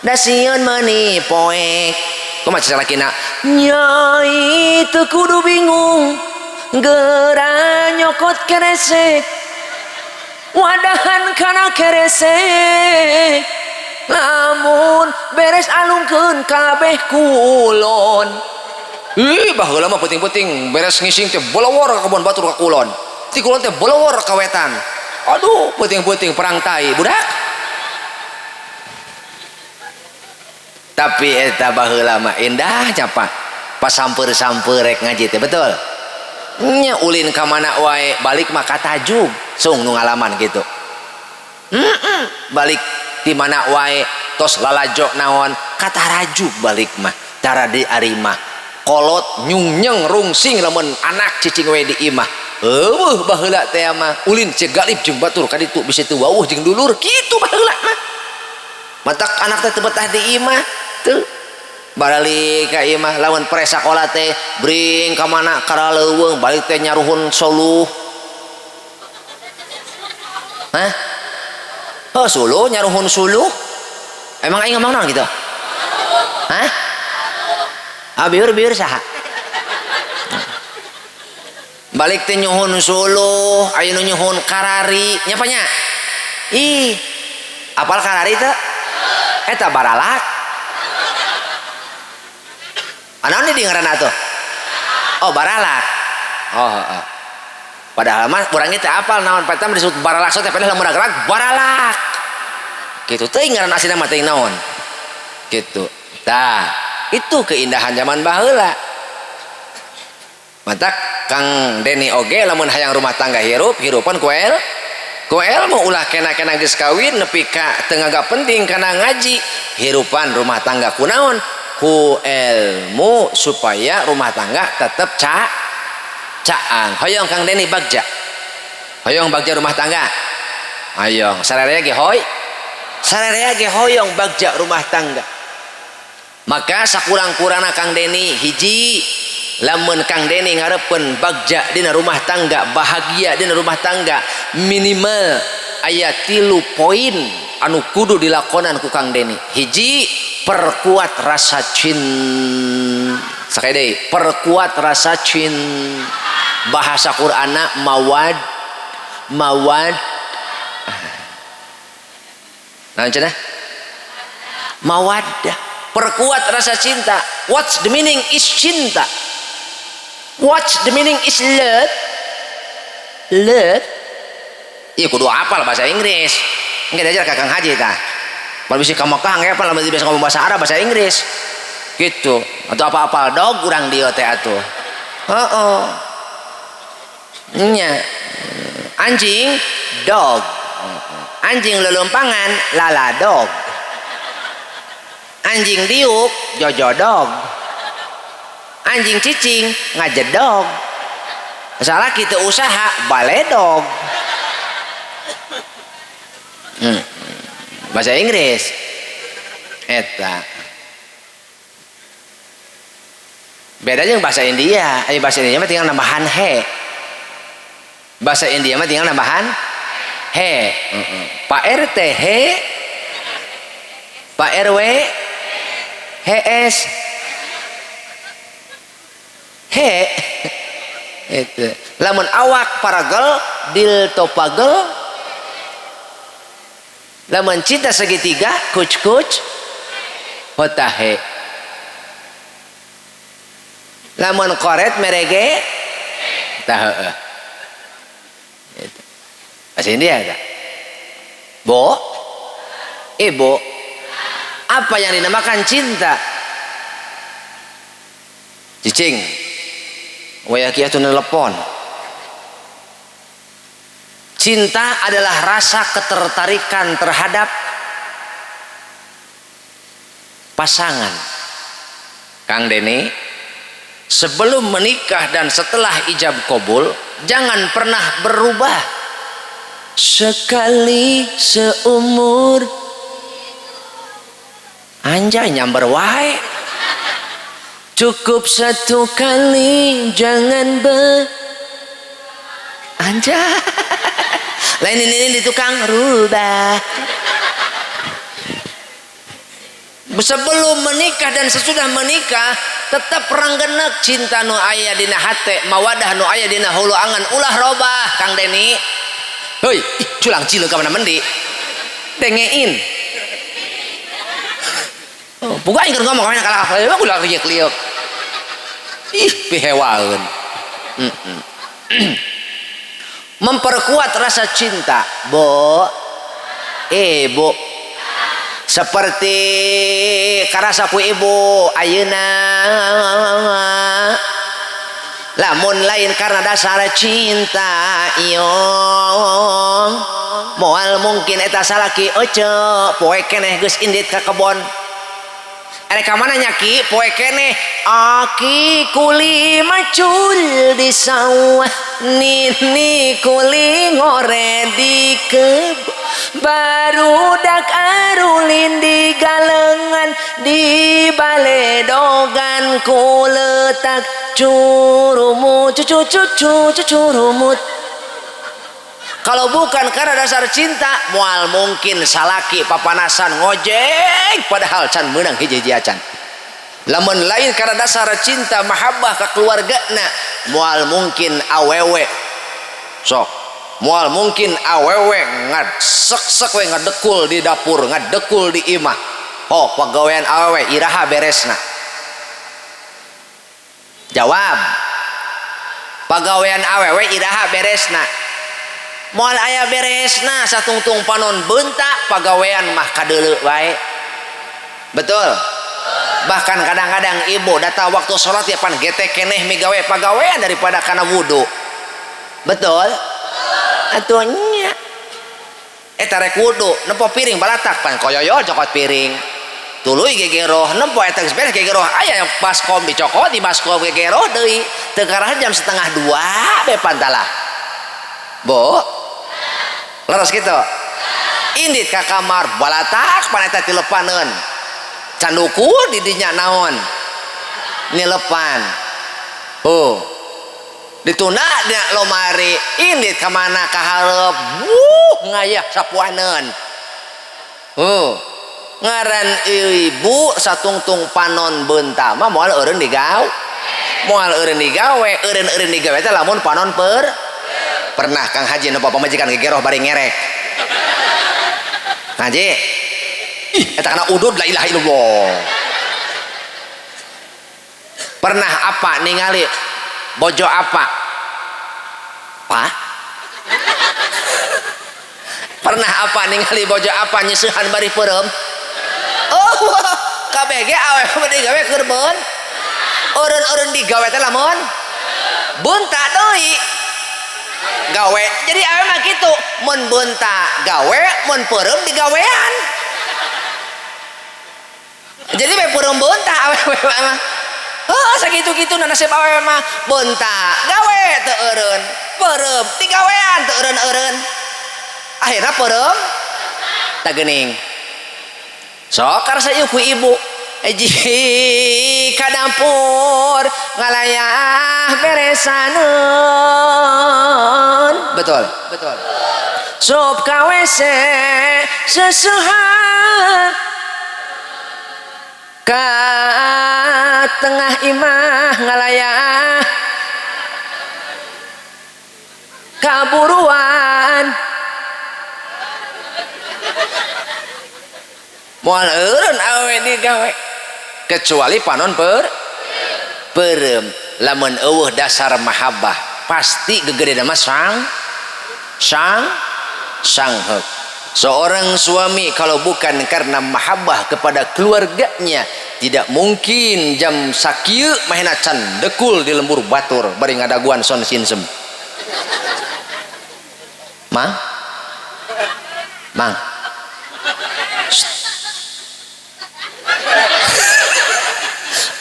da sieun meuni poek. Kumaha salakina? Nyai teu kudu bingung geura nyokot keresek wadahan kana keresek lamun beres alungkeun kabeh kulon. Ih baheula mah peuting-peuting beres ngising teh bolowor ka kebon batur ka kulon ti kulon teh bolowor ka wetan. Aduh peuting-peuting perang tai budak. Tapi eta baheula mah indah nya Pak pas samper-samper rek ngaji teh betul nya ulin ka mana wae balik mah katajug sung nu ngalaman gitu. Balik di mana wae tos lalajo naon katarajug balik mah tara di arimah kolot nyungnyeng rungsing lamun anak cicing we di imah eueuh baheula teh mah ulin ceuk galip jeung batur ka ditu bisa teu wawuh jeung dulur kitu baheula mah matak anak teh teu betah di imah teu baralik ka imah lamun pre sakola teh bring ka mana karaleuweung balik teh nyaruhun soluh. Hah? Oh suluh nyaruhun suluh. Emang aing ngomong naon gitu? Hah? Ah biur-biur saha? Balik teh nyuhun suluh, aya nu nyuhun karari, nya apa nya? Ih, apal karari teh? Eta baralak. Anaon di ngaranna atuh? Oh baralak. Oh, oh. Padahal mah urang teh apal naon peta disebut baralak teh padahal lamun gerak baralak. Gitu teuing ngaran aslina mah teuing naon. Gitu. Tah, itu keindahan zaman baheula. Matak Kang Deni oge lamun hayang rumah tangga hirup, hirupan ku ilmu ulah kena-kena geus kawin nepi ka teu ngaga penting kana ngaji, hirupan rumah tangga kunaon? Ku ilmu supaya rumah tangga tetep caang. Hoyong Kang Deni bagja. Hoyong bagja rumah tangga. Hoyong sararea ge hoy. Sararea ge hoyong bagja rumah tangga. Maka sakurang-kurangna Kang Deni hiji lamun Kang Deni ngarepkeun bagja dina rumah tangga, bahagia dina rumah tangga, minimal aya 3 poin anu kudu dilakonan ku Kang Deni. Hiji, perkuat rasa cinta. Sakali deui, perkuat rasa cinta. Bahasa Qur'anna mawad mawad. Naon cenah? Mawaddah. Perkuat rasa cinta. What's the meaning is cinta? What's the meaning is love? Love. Iya kudu apal bahasa Inggris. Engke diajar ka Kang Haji tah. Baru bisa ka Mekah engke apal lamun biasa ngomong bahasa Arab bahasa Inggris. Gitu. Atau apa-apal dog urang dieu teh atuh. Heeh. Nya. Anjing dog. Anjing lelumpangan laladog. Anjing diuk jojodog. Anjing cicing ngajedog. Salah kita usaha baledog. Bahasa Inggris eta. Beda jeung bahasa India. Aya bahasa India mah tinggal nambahan he. Bahasa India mah tinggal nambahan he. Pak RT he, Pak RW HS he. Itu lamun awak paragel dil topagel. Lamun cinta segitiga kuc kuc hotahe. Lamun koret merege tah. Bahasa India tak? Bo? Ibu, apa yang dinamakan cinta? Cicing, wayah kieu tuh telepon. Cinta adalah rasa ketertarikan terhadap pasangan. Kang Denny, sebelum menikah dan setelah ijab kabul, jangan pernah berubah. Sekali seumur. Anjay, nyamber wae. Cukup satu kali, jangan be. Anjay. Lain ini di tukang rubah. Sebelum menikah dan sesudah menikah tetap ranggenek cinta nu aya dina hate, mawadah nu aya dina hulu angan, ulah robah. Kang Denny, hoi, ih, culang cileung ka mana mendi dengein. Oh, buka aing keur ngomong ka mana kalah emang ulah liuk-liuk. Ih, pihewaeun. Memperkuat rasa cinta, bo, ibu, seperti karasa ku ibu ayeuna, lamun lain karena dasar cinta iong moal mungkin eta salaki ece poe keneh geus indit ka kebon. Erek ka mana nya ki poe keneh? Aki kuli macul di sawah, nini kuli ngore di kebon, barudak arulin di galengan, di baledogan ku letak curumut cucu cucu curumut. Kalau bukan karena dasar cinta, moal mungkin salaki papanasan ngojek padahal can meunang hiji-hiji acan. Lamun lain karena dasar cinta mahabbah ka keluargana, moal mungkin awewe sok, moal mungkin awewe ngadsek-sek we ngadekul di dapur, ngadekul di imah. Oh, pagawean awewe iraha beresna? Jawab. Pagawean awewe iraha beresna? Moal aya beresna satungtung panon beunta pagawean mah kadeuleu wae. Betul? Bahkan kadang-kadang ibu datang waktu sholat ya pan gete keneh migawe pagawean daripada kana wudu. Betul? Atuh nya. Eta rek wudu nempo piring balatak pan koyoyo cokot piring. Tuluy gegeroh nempo eta geus beres gegeroh aya baskom dicokot di baskom gegeroh deui. Teu karahan jam 1:30 be pantalah. Bo, leres gitu. Indit ka kamar balatak pan eta tilepaneun. Canduku di dinya naon? Nilepan. Oh. Ditunda dina lomari, indit ka mana ka hareup. Wuh, ngayah sapuaneun. Oh. Ngaran ibu satungtung panon beunta mah moal eureun digawe. Moal eureun digawe, eureun-eureun digawe teh lamun panon per. Pernah Kang Haji nempo pamajikan gegeroh bari ngerek. Kang Haji, ih, eta kana udud la ilaha illallah. Pernah apa ningali bojo apa? Pak? Pernah apa ningali bojo apa nyeusehan bari peureum? Oh, kabeh ge awewe digawe keur beun. Eureun-eureun digawe teh lamun beunta deui. Gawe. Jadi awewe mah kitu, mun beunta gawe, mun peureum digawean. Jadi we peureum beunta awewe mah. Heuh, sakitu-kitu na nasib awewe mah beunta gawe teu eureun, peureum digawean teu eureun-eureun. Akhirna peureum tah geuning. Sok karasa ieu ku ibu. Jika dapur ngalayah beresaneun. Betul, betul. Sup ka WC sesehan ka tengah imah ngalayah kaburuan. Moal eureun awewe digawe kecuali panon peureum. Lamun eueuh dasar mahabbah pasti gegedena mah sang sang Sangheuk. Seorang suami kalau bukan karena mahabbah kepada keluarganya, tidak mungkin jam sakieu mahena can dekul di lembur batur bari ngadaguan son sinsem. Mang? Mang?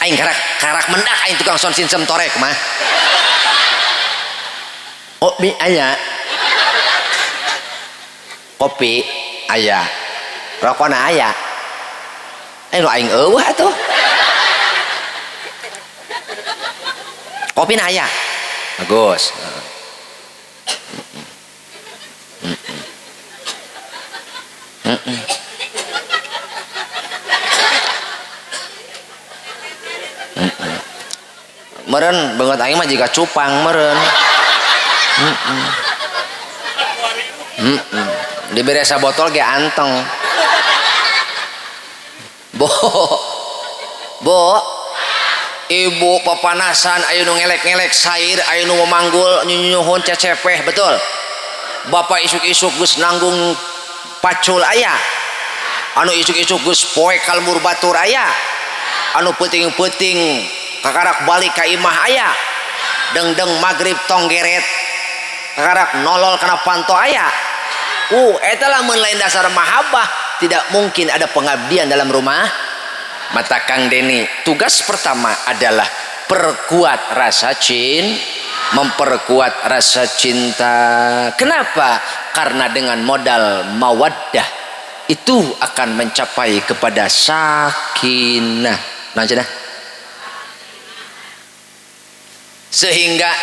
Aing karak mendak aing tukang son sinsem torek mah. Oh, mi aya. Kopi aya. Rokona aya. Nu aing eueuh atuh. Kopi na aya. Bagus. Meren beungeut aing mah jiga cupang meren. Dibere sabotol ge anteng. Bo. Bo. Ibu papanasan aya nu ngelek-ngelek sair, aya nu memanggul nyunyuhun cecepeh, betul. Bapak isuk-isuk geus nanggung pacul aya. Anu isuk-isuk geus poe kalmur batur aya. Anu peuting-peuting kakarak balik ka imah aya. Dengdeng magrib tong geret. Kakarak nolol kana panto aya. Eta lamun lain dasar mahabbah, tidak mungkin ada pengabdian dalam rumah. Mata Kang Deni, tugas pertama adalah perkuat rasa cinta, memperkuat rasa cinta. Kenapa? Karena dengan modal mawaddah itu akan mencapai kepada sakinah. Nah, cenah. Sehingga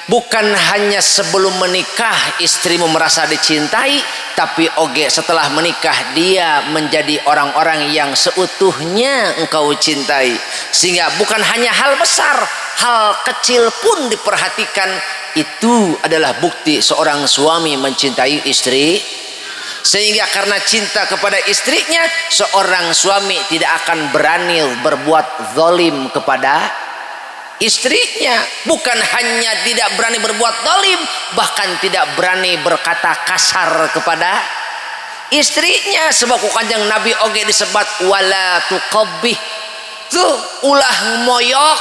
bukan hanya sebelum menikah istrimu merasa dicintai, tapi oge setelah menikah dia menjadi orang-orang yang seutuhnya engkau cintai. Sehingga bukan hanya hal besar, hal kecil pun diperhatikan. Itu adalah bukti seorang suami mencintai istri. Sehingga karena cinta kepada istrinya, seorang suami tidak akan berani berbuat zalim kepada istrinya. Bukan hanya tidak berani berbuat zalim, bahkan tidak berani berkata kasar kepada istrinya. Sebab ku Kanjeng Nabi oge disebat wala tuqabbih. Tuh ulah moyok,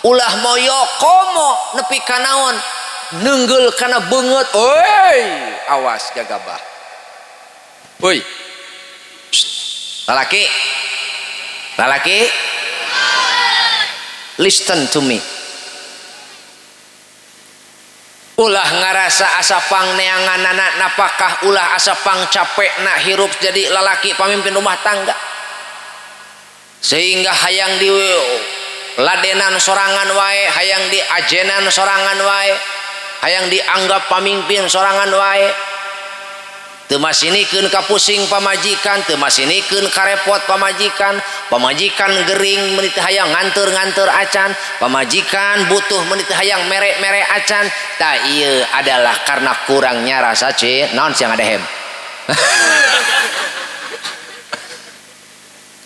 ulah moyok komo nepi ka naon, neunggeul kana beungeut. Oi, awas gagabah. Woi. Lalaki. Lalaki. Listen to me. Ulah ngarasa asa pang neanganana napakah, ulah asa pang capek nak hirup jadi lalaki pamimpin rumah tangga. Sehingga hayang di ladenan sorangan wae, hayang di ajenan sorangan wae, hayang dianggap pamimpin sorangan wae. Teu masinikeun kapusing pamajikan, teu masinikeun karepot pamajikan, pamajikan gering meuni teu hayang nganteur-nganteur acan, pamajikan butuh meuni teu hayang mere-mere acan. Tah ieu adalah karena kurangnya rasa cinta. Naon siang adehem?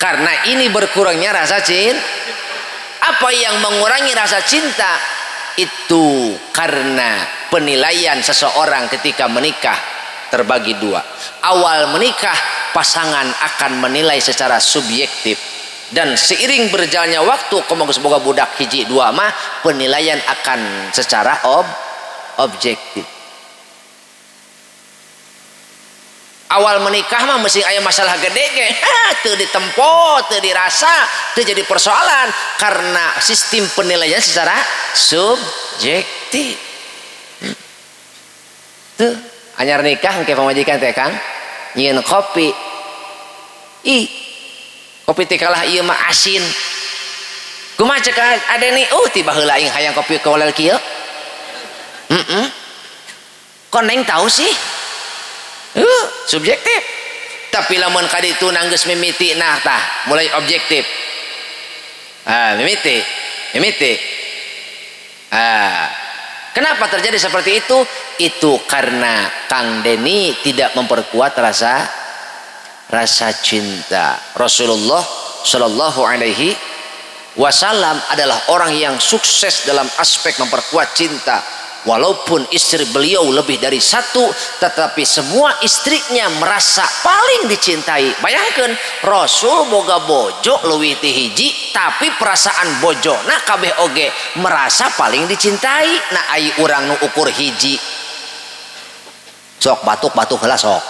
Karena ini berkurangnya rasa cinta. Apa yang mengurangi rasa cinta? Itu karena penilaian seseorang ketika menikah terbagi dua. Awal menikah pasangan akan menilai secara subjektif, dan seiring berjalannya waktu semoga budak hiji dua mah penilaian akan secara objektif. Awal menikah mah mesti aya masalah gede ge, teu ditempo, teu dirasa, teu jadi persoalan karena sistem penilaian secara subjektif. Tuh anyar nikah engke pamajikan teh Kang nyieun kopi. Ih, kopi teh kalah ieu mah asin. Kumaha cek Adeni? Tiba heula aing hayang kopi kawalel kieu. Kok neng tahu sih? Subjektif. Tapi lamun ka ditu nanggeus mimiti nah tah mulai objektif. Mimiti, mimiti. Kenapa terjadi seperti itu? Itu karena Kang Deni tidak memperkuat rasa cinta. Rasulullah Shallallahu Alaihi Wasallam adalah orang yang sukses dalam aspek memperkuat cinta. Walaupun istri beliau lebih dari satu, tetapi semua istrinya merasa paling dicintai. Bayangkan Rasul boga bojo leuwih ti hiji, tapi perasaan bojona kabeh oge merasa paling dicintai. Nah ai urang nu ukur hiji sok batuk-batuk heula sok.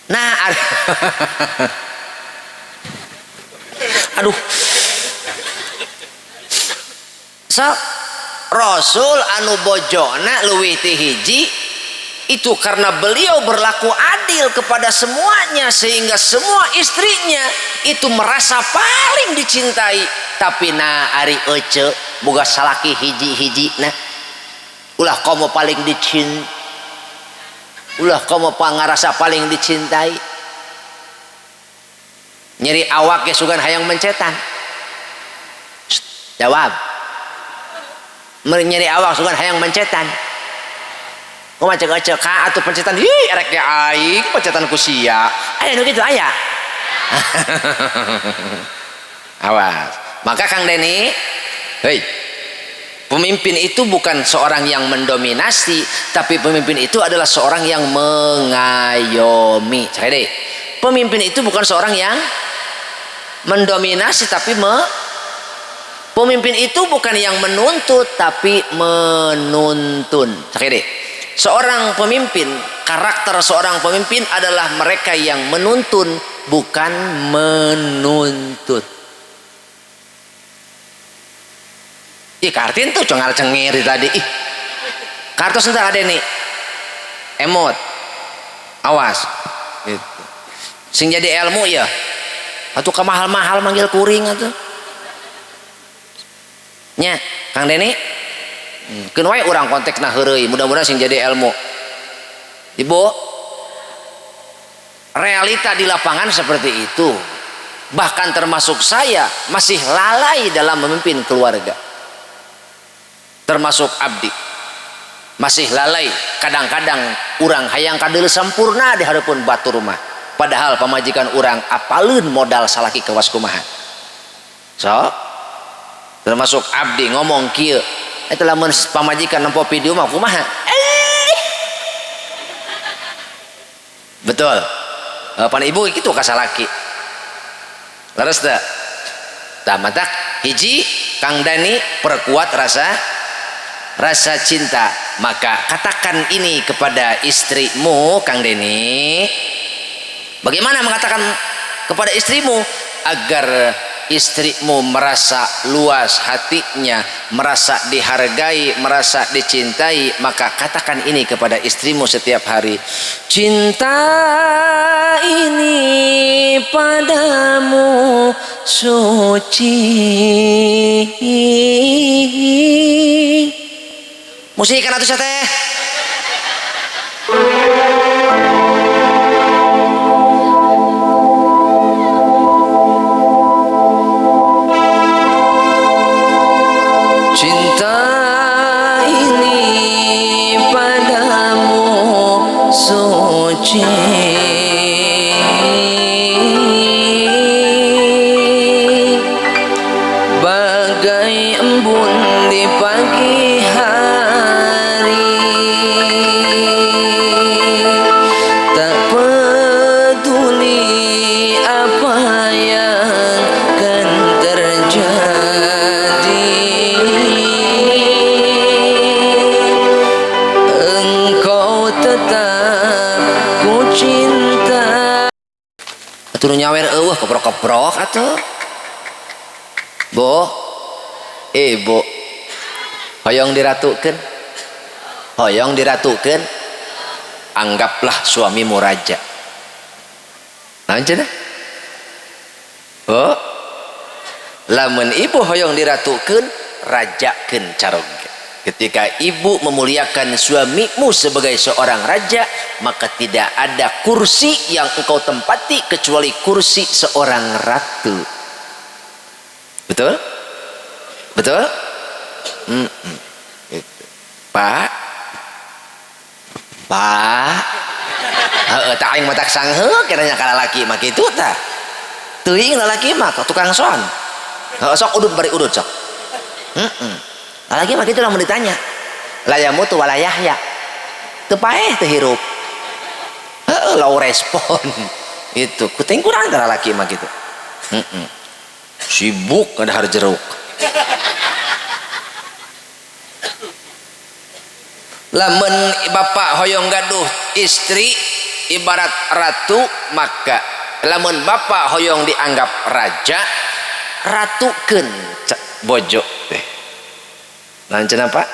Nah aduh sok Rasul anu bojona leuwih ti hiji itu karena beliau berlaku adil kepada semuanya sehingga semua istrinya itu merasa paling dicintai. Tapi nah ari ece boga salaki hiji-hiji nah ulah komo paling dicintai, ulah komo pangarasa paling dicintai. Nyeri awak ge sugan hayang mencetan. Jawab. Nyeri awak sugan hayang mencetan. Kumaha cek ece ka atuh pencetan, ih erek ge aing pencetan ku sia. Aya nu kitu aya. Awas. Maka Kang Deni, hei, pemimpin itu bukan seorang yang mendominasi, tapi pemimpin itu adalah seorang yang mengayomi. Cek deh. Pemimpin itu bukan seorang yang mendominasi, tapi pemimpin itu bukan yang menuntut, tapi menuntun. Cek deh. Seorang pemimpin, karakter seorang pemimpin adalah mereka yang menuntun, bukan menuntut. Ih, Kartin tuh cengar cengir tadi. Ih, kartus entar ada nih. Emot, awas. Gitu. Sing jadi ilmu ya. Atuh kemahal-mahal manggil kuring atuh. Nya, Kang Deni. Keun wae urang konteksna heureuy, mudah-mudahan sing jadi ilmu. Ibu, realita di lapangan seperti itu. Bahkan termasuk saya masih lalai dalam memimpin keluarga. Termasuk abdi masih lalai. Kadang-kadang urang hayang kadeul sampurna di hareupeun batur rumah, padahal pamajikan urang apaleun modal salaki kawas kumaha. So termasuk abdi ngomong kieu, eta lamun pamajikan nempo video mah kumaha? Betul. Pan ibu kitu ka salaki. Leres teu? Tah matak hiji Kang Dani perkuat rasa cinta. Maka katakan ini kepada istrimu Kang Deni. Bagaimana mengatakan kepada istrimu agar istrimu merasa luas hatinya, merasa dihargai, merasa dicintai? Maka katakan ini kepada istrimu setiap hari. Cinta ini padamu suci. Musik kan atuh teh. Cinta ini padamu suci, bagai embun di pagi hari, tak peduli apa yang akan terjadi. Engkau tetap ku cinta. Atuh nu nyawer eueuh keprok-keprok atuh. Bo, ibu, hoyong diratukeun, hoyong diratukeun, anggaplah suamimu raja. Naon cenah? Oh, lamun ibu hoyong diratukeun, rajakeun caroge. Ketika ibu memuliakan suamimu sebagai seorang raja, maka tidak ada kursi yang engkau tempati kecuali kursi seorang ratu. Betul? Betul? Gitu. Pak, Pak, heeh, tak aing mah tak sangheuk kiranya ka lalaki mah kitu tah. Teuing lalaki mah tukang son. Heeh, sok udut bari udut sok. Lalaki mah kitu lamun ditanya. Layamutu wala yahya. Teu paeh teu hirup. Heeh, low respon. Itu kuting kurang tara laki mah gitu. Sibuk ngadahar jeruk. Lamun bapak hoyong gaduh istri ibarat ratu, maka lamun bapak hoyong dianggap raja, ratukeun bojo teh. Naon cenah Pak?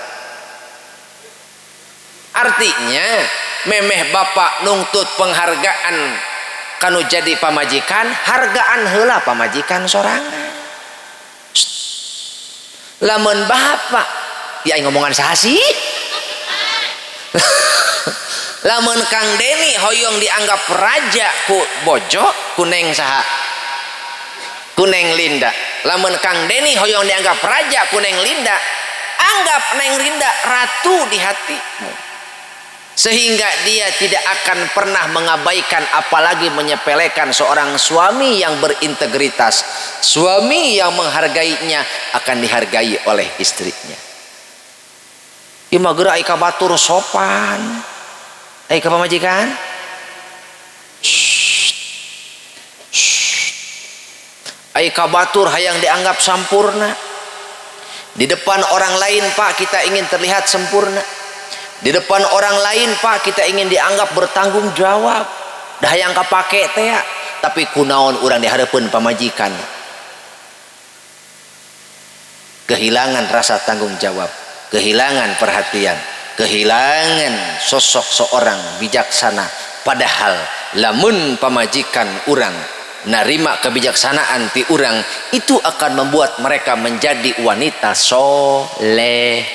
Artinya memeh bapak nungtut penghargaan kanu jadi pamajikan, hargaan heula pamajikan sorangan. Lamun bapak ya ngomongan saha sih? Lamun Kang Deni hoyong dianggap raja ku bojo, ku neng saha? Ku Neng Linda. Lamun Kang Deni hoyong dianggap raja ku Neng Linda, anggap Neng Linda ratu di hatimu, sehingga dia tidak akan pernah mengabaikan apalagi menyepelekan seorang suami yang berintegritas. Suami yang menghargainya akan dihargai oleh istrinya. Ieu mah geura ai ka batur sopan, ai ka pamajikan ai ka batur hayang dianggap sampurna. Di depan orang lain Pak kita ingin terlihat sempurna. Di depan orang lain Pak kita ingin dianggap bertanggung jawab. Dah hayang kapake teh, tapi kunaon urang dihareupeun pamajikan. Kehilangan rasa tanggung jawab, kehilangan perhatian, kehilangan sosok seorang bijaksana. Padahal lamun pamajikan urang narima kebijaksanaan ti urang, itu akan membuat mereka menjadi wanita soleh,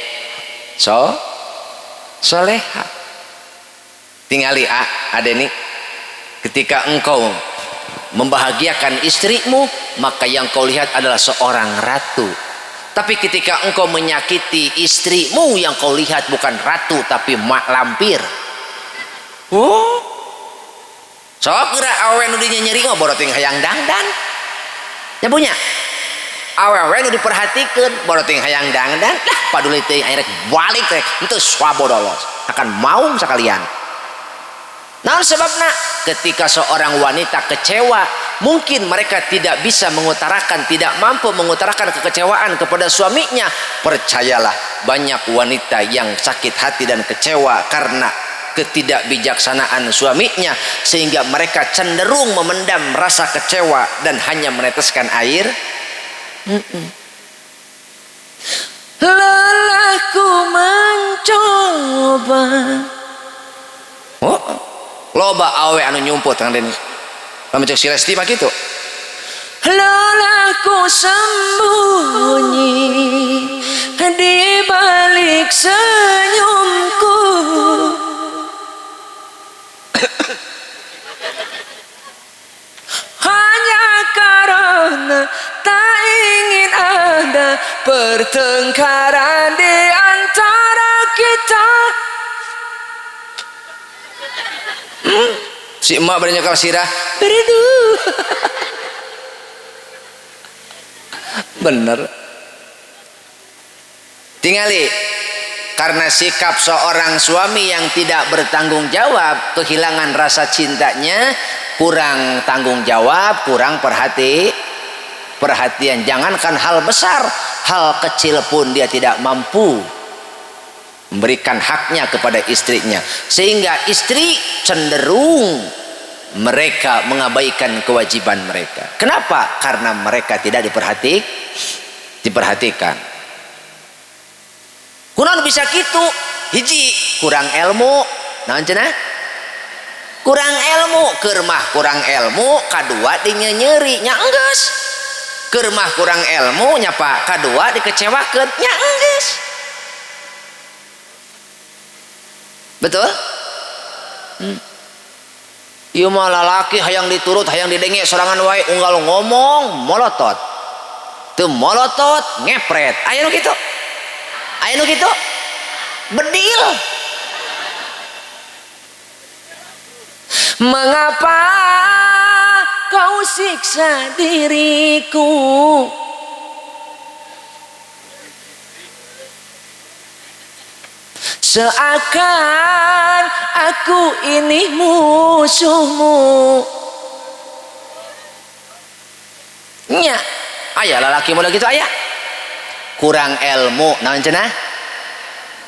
soleha. Tingali adeni, ketika engkau membahagiakan istrimu, maka yang kau lihat adalah seorang ratu. Tapi ketika engkau menyakiti istrimu, yang kau lihat bukan ratu tapi mak lampir. Oh, sok geura awewe nu dinyenyeri mah boro teuing hayang dangdan. Ya punya awewe nu diperhatikeun boro teuing hayang dangdan. Lah paduli teuing aya rek balik rek henteu swabodolos akan maung sakalian. Naon sebabna? Ketika seorang wanita kecewa, mungkin mereka tidak bisa mengutarakan, tidak mampu mengutarakan kekecewaan kepada suaminya. Percayalah, banyak wanita yang sakit hati dan kecewa karena ketidakbijaksanaan suaminya, sehingga mereka cenderung memendam rasa kecewa dan hanya meneteskan air. Lelahku mencoba. Oh, loba awe anu nyumput Kang Deni. Lamun cek si Lesti mah kitu. Lelahku sembunyi di balik senyumku. Hanya karena tak ingin ada pertengkaran di antara kita. Si emak bari nyekal sirah berdua. Bener. Tingali, karena sikap seorang suami yang tidak bertanggung jawab, kehilangan rasa cintanya, kurang tanggung jawab, kurang perhatian. Jangankan hal besar, hal kecil pun dia tidak mampu memberikan haknya kepada istrinya, sehingga istri cenderung mereka mengabaikan kewajiban mereka. Kenapa? Karena mereka tidak diperhatikan. Kunaon bisa kitu? Hiji, kurang ilmu. Naon cenah? Kurang ilmu, keur mah kurang ilmu, kadua dinyenyeri nya enggeus. Keur mah kurang ilmu nya Pak, kadua dikecewakeun nya enggeus. Betul? Ieu mah lalaki hayang diturut, hayang didenge sorangan wae, unggal ngomong molotot. Teu molotot ngepret. Aya nu kitu? Aya nu kitu? Bedil. Mengapa kau siksa diriku? Seakan aku ini musuhmu. Nya, aya lalaki model gitu aya. Kurang ilmu naon cenah?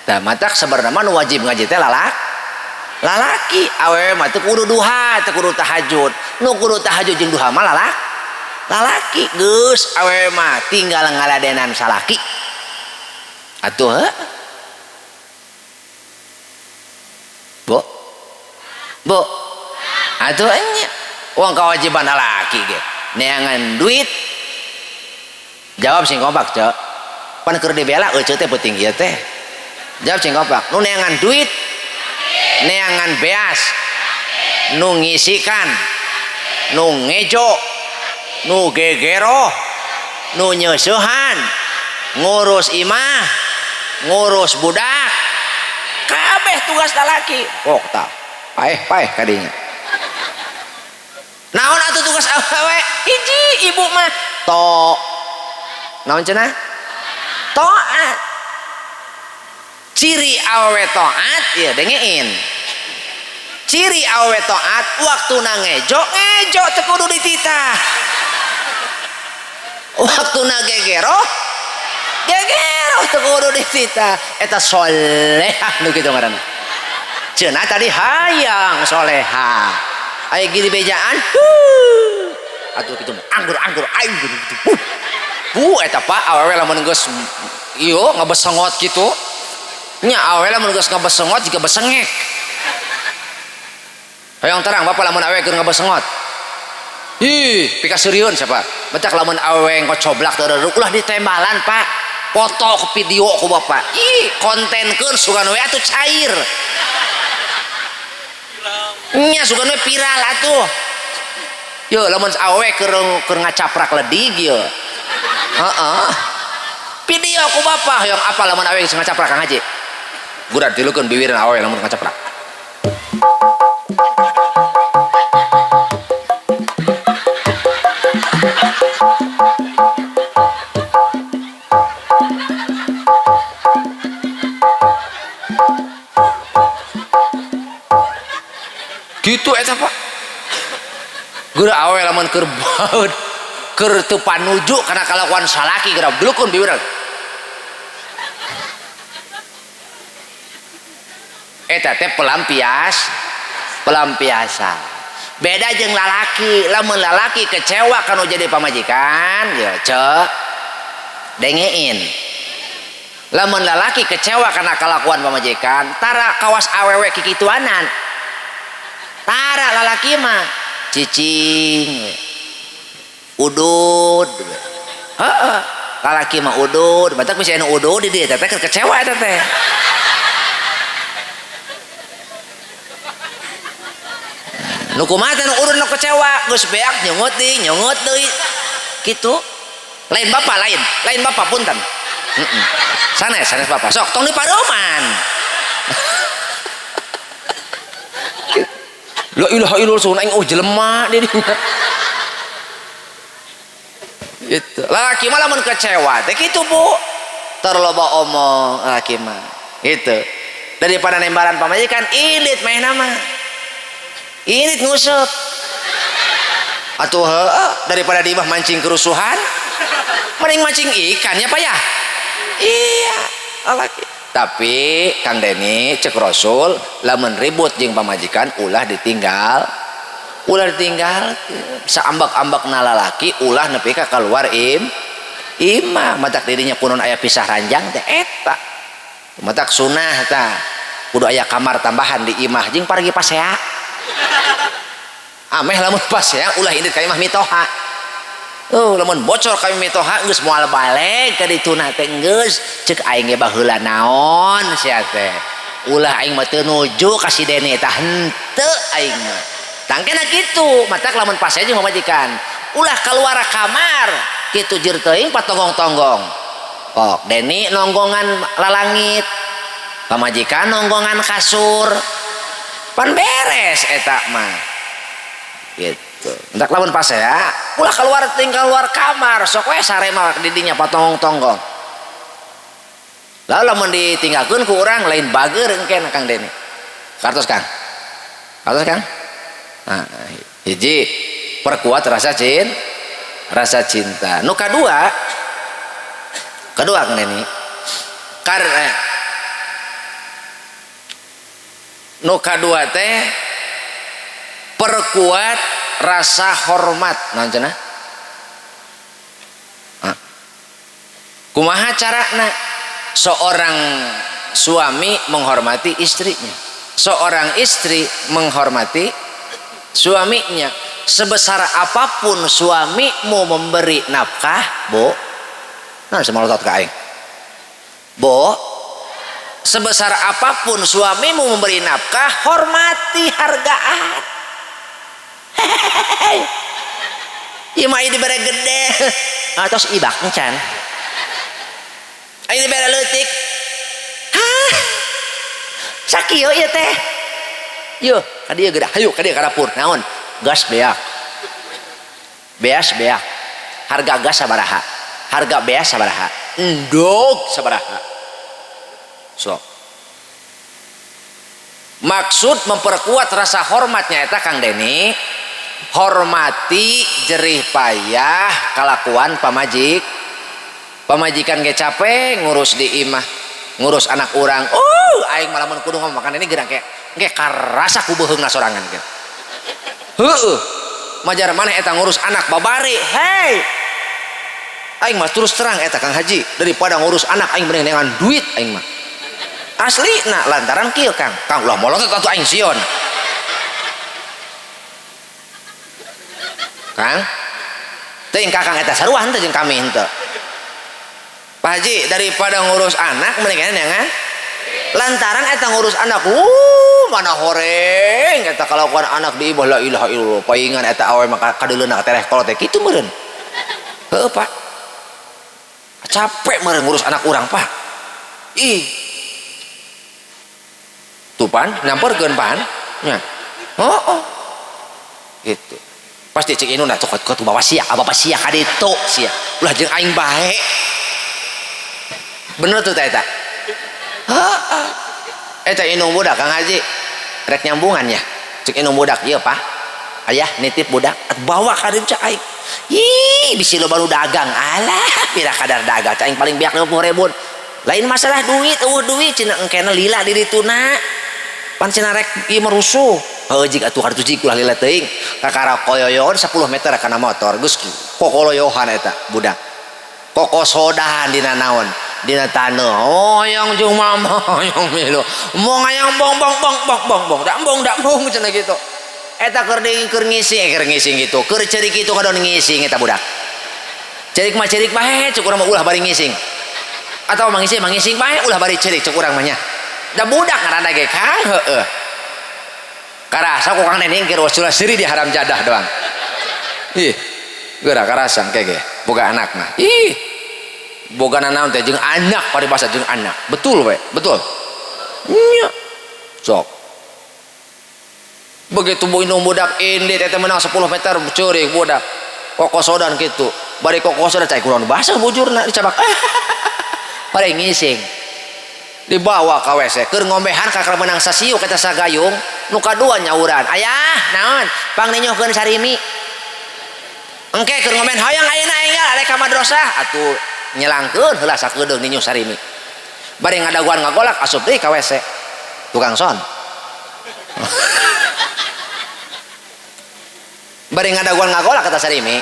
Tah matak sabarna mah nu wajib ngaji teh lalaki awewe mah teu kudu duha, teu kudu tahajud. Nu kudu tahajud jeung duha mah lalaki. Geus awewe mah tinggal ngaladenan salaki. Atuh heuh. Bu. Bu. Atuh nya uang kewajiban lalaki ge. Neangan duit. Jawab sing kompak, Cok. Pan keur dibela euceu teh penting ieu teh. Jawab sing kompak. Nu neangan duit, neangan beas, nu ngisikan, nu ngejo, nu gegero, nu nyeusehan, ngurus imah, ngurus budak, kabeh tugas lalaki. Oh, tah. Paeh-paeh kadinya. Naon atuh tugas awewe? Hiji ibu mah to. Naon cenah? Toat. Ciri awewe toat ya dengein. Ciri awewe toat waktu na ngejo, ngejo teu kudu dititah. Waktu na gegero, gegero teu kudu dititah. Eta solehah nu kitu ngaranna. Cenah tadi hayang solehah. Aya gini bejaan, atuh kitu anggur-anggur aing gitu. Bu eta Pak awewe lamun geus ieu ngabesengot kitu. Nya awewe lamun geus ngabesengot jiga besengek. Hayang terang bapak lamun awewe keur ngabesengot. Ih, pikaseurieun siapa? Betak lamun awewe ngocoblak teu ulah ditembalan Pak. Foto ku video ku bapak. Ih, kontenkeun sugan we atuh cair. Nya sugan we viral atuh. Yo lamun awewe keur ngacaprak ledig ye. Heeh. Video ku bapak hoyong apa lamun awewe geus ngacaprak Kang Haji. Gurat tilukeun biwirna awewe lamun ngacaprak. Gitu eta Pak. Geura awewe lamun keur baeud keur teu panuju kana kalakuan salaki geura dulukun biwirna. Eta teh pelampiasan. Beda jeung lalaki, lamun lalaki kecewa kanu jadi pamajikan, ya cek dengein. Lamun lalaki kecewa kana kalakuan pamajikan, tara kawas awewe kikituanan. Tara lalaki mah cicing udud. Heeh, lalaki mah udud, batak bisa anu udud di dieu teh keur kecewa eta teh. Nu kumaha teh nu urun nu kecewa, geus beak nyungut deui, nyungut deui. Kitu. Lain bapak lain, lain bapak punten. Heeh. Sanes, sanes bapak. Sok tong dipareuman. La ilaha illallah sun aing oh jelema di dinya. Gitu. Lalaki mah lamun kecewa teh kitu Bu. Terloba omong lalaki mah. Gitu. Daripada nembalan pamajikan ilit maehna mah. Ilit nguseup. Atuh heueuh daripada di imah mancing kerusuhan mending mancing ikan ya Pak ya. Iya, lalaki. Tapi Kang Deni cek Rasul lamun ribut jeung pamajikan ulah ditinggal. Ulah ditinggal saambak-ambak na lalaki ulah nepi ka keluar imah matak dirinya kunon aya pisah ranjang teh eta. Matak sunah tah kudu aya kamar tambahan di imah jeung pargi pasea. Ameh lamun pasea ulah indit ka imah mitoha. Oh, lamun bocor kami mitoha geus moal balik ka dituna teh geus ceuk aing ge baheula naon sia teh. Ulah aing mah teu nuju ka si Deni tah henteu aing mah. Tangkena kitu, matak lamun pasea jeung pamajikan. Ulah kaluar kamar kitu jeur teuing patonggong-tonggong. Kok Deni nonggongan lalangit, pamajikan nonggongan kasur. Pan beres eta mah. Gitu. Entak lamun pasea, ulah keluar tinggal keluar kamar, sok we sare mah di dinya patonggong-tonggong. Lalu lamun ditinggalkeun ku urang lain bager engke Kang Deni. Kartos Kang. Kartos Kang. Nah, hiji perkuat rasa rasa cinta. Nu kadua, Kang Deni. Karena nu kadua teh perkuat rasa hormat. Naon cenah? Kumaha carana? Seorang suami menghormati istrinya, seorang istri menghormati suaminya. Sebesar apapun suamimu memberi nafkah, Bu, nah semalotot ka aing. Bu, sebesar apapun suamimu memberi nafkah, hormati, hargaan. Hehehe. Ieu mah dibere gede. Atos ibak encan. Ayo dibere leutik. Hah? Sakieu ieu teh. Yeuh, ka dieu geura. Hayu ka dieu ka dapur. Naon? Gas beak. Beas beak. Harga gas sabaraha? Harga beas sabaraha? Endog sabaraha? Sok. Maksud memperkuat rasa hormatnya eta Kang Deni, hormati jerih payah kalakuan pamajik. Pamajikan ge capek ngurus di imah, ngurus anak urang. Oh, aing malah mun kudu ngomong makan ini geura ge karasa ku beuheungna sorangan ge. Heueuh. Majar maneh eta ngurus anak babari. Hei. Aing mah terus terang eta Kang Haji, daripada ngurus anak aing mending neangan duit aing mah. Asli nah lantaran kieu Kang. Kang ulah molotot atuh aing sieun. Kang. Teuing Kakang eta sarua henteu jeung kami henteu. Pak Haji, daripada ngurus anak mendingan neangan lantaran eta ngurus anak, mana horeng eta kalakuan anak di ibah la ilaha illallah, paingan eta awe mah kadeuleuna tereh kolot teh kitu meureun. Heueuh Pak. Capek meureun ngurus anak urang Pak. Ih. Tuh pan nyamperkeun pan nya. Oh, oh. Gitu. Pasti cek inuna tuh kuat bawa sia, bapak sia ka ditu sia. Ulah jeung aing bae. Bener tuh eta. Heeh. Eta indung budak Kang Haji rek nyambungan ya. Cek indung budak ieu Pak. Ayah nitip budak bawa ka dieu cek aing. Ih, bisi loba nu dagang. Alah, pira kadar dagang cek aing paling beak 50.000. Lain masalah duit, eueuh duit cenah engkena lila di dituna. Pan cenah rek ieu merusuh. Heueuh jig atuh kartu jig ulah lila teuing. Kakara koyoyon 10 meter kana motor. Geus kokoloyohan eta budak. Kokosodan dina naon? Dina taneuh. Oh, yang jeung mama, yang milu. Mau ngayang bong bong bong bong bong bong. Dak bong dak bong cenah kitu. Eta keur ngising gitu. Keur ceurik kitu kadon ngising eta budak. Ceurik mah ceurik bae cek urang mah ulah bari ngising. Atau mangising mangising bae ulah bari ceurik cek urang mah nya. Da budak ngaranna ge Kang heueuh. Karasa ku Kang Neni keur ulah seuri di haram jadah doang. Ih, geura karasa engke ge boga anak mah. Ih. Boga nanaon teh jeung anak paribasa jeung anak. Betul we, betul. Nya. Sok. Begitu bu indung budak ini teh menang 10 meter ceurik budak. Kokosodan kitu. Bari kokosodan cai kurang basah bujurna dicabak. Bari ngising. Dibawa ka WC keur ngombehan kakara menang sasiuk eta sagayung nu kadua nyauran. Ayah, naon? Pang ninyohkeun sarimi. Engke keur ngombehan hoyong ayeuna enggal arek ka madrasah atuh nyelangkeun heula sakedeung ninyuh sarimi. Bari ngadaguan ngagolak asup deui ka WC. Tukang son. Bari ngadaguan ngagolak kata sarimi.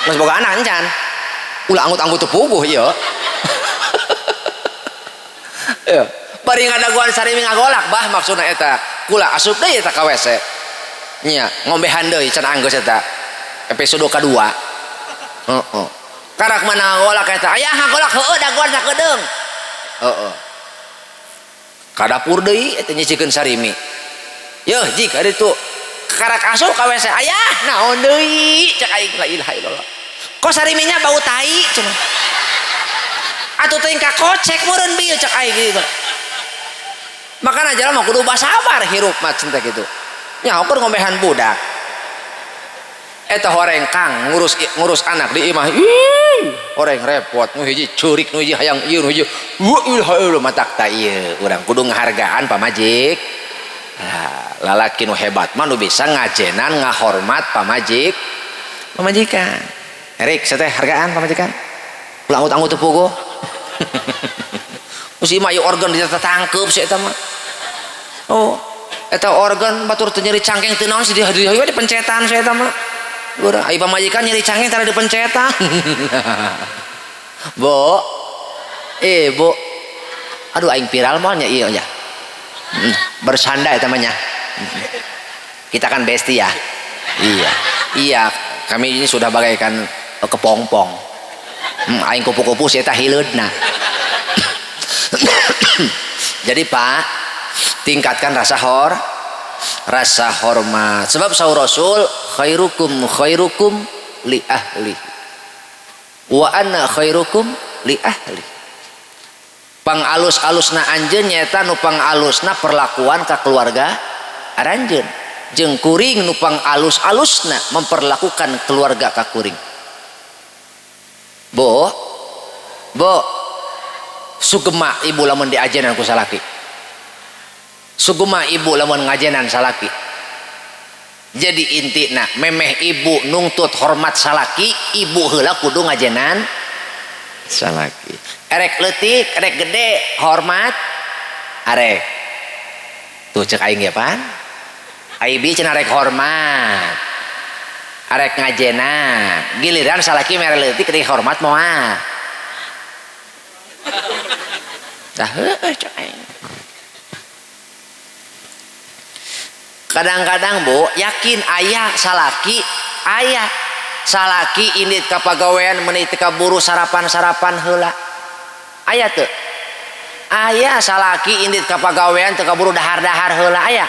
Geus boga anak encan. Ulah anggut-anggut teu puguh ieu. Ieu. Bari ngadaguan sarimi ngagolak bah maksudna eta. Kula asup deui eta ka WC. Nya, ngombehan deui can anggeus eta. Episode kadua. Heeh. Karak mana ngagolak eta? Ayah ngagolak heueuh daguan sakedeung. Heeh. Ka dapur deui eta nyicikeun sarimi. Yeuh jik ari tu. Karak asup ka WC. Ayah naon deui cek aing la ilaha illallah. Kok sariminya bau tai cenah. Atuh teuing kakocek meureun bieu cek aing gitu. Makana jalma kudu basabar hirup mah cinta kitu. Nya ukur ngombehan budak. Eta horeng kang ngurus anak di imah. Ih, horeng repot nu hiji ceurik nu hiji hayang ieu nu hiji. Wah, matak ta ieu urang kudu ngahargaan pamajik. Nah, lalaki nu hebat mah nu bisa ngajenan ngahormat pamajik. Pamajikan. Erik, saya teh hargaan pamajikan. Ulah anggut-anggut teu puguh. Mesti mah ieu organ ditatangkeup si eta mah. Oh, eta organ batur teu nyeri cangkeng teu naon si di dipencetan si eta mah. Urang ai pamajikan nyeri cangkeng tara dipencetan. Bo. Bu. Aduh aing viral moal nya ieu nya. Bersanda eta mah nya. Kita kan bestie ya. Iya. Iya, kami ini sudah bagaikan kepompong. Aing kupu-kupu si eta hileudna. Jadi Pak, tingkatkan rasa hormat. Sebab saur Rasul khairukum khairukum li ahli wa ana khairukum li ahli. Pangalus-alusna anjeun nyaeta nu pangalusna perlakuan ka keluarga aranjeun. Jeung kuring nu pangalus-alusna memperlakukan keluarga ka kuring. Bo, bo, sugema ibu lamun diajenan ku salaki. Sugema ibu lamun ngajenan salaki. Jadi intina memeh ibu nungtut hormat salaki, ibu heula kudu ngajenan salaki. Erek leutik, erek gede, hormat arek. Tuh cek aing ya pan. Aing cenah arek hormat. Arek ngajenan. Giliran salaki mere leutik rek hormat moal. Tah heueuh cek aing. Kadang-kadang bu yakin ayah salaki indit ka pagawean meuni teu kaburu sarapan-sarapan heula. Aya teu? Aya salaki indit ka pagawean teu kaburu dahar-dahar heula aya.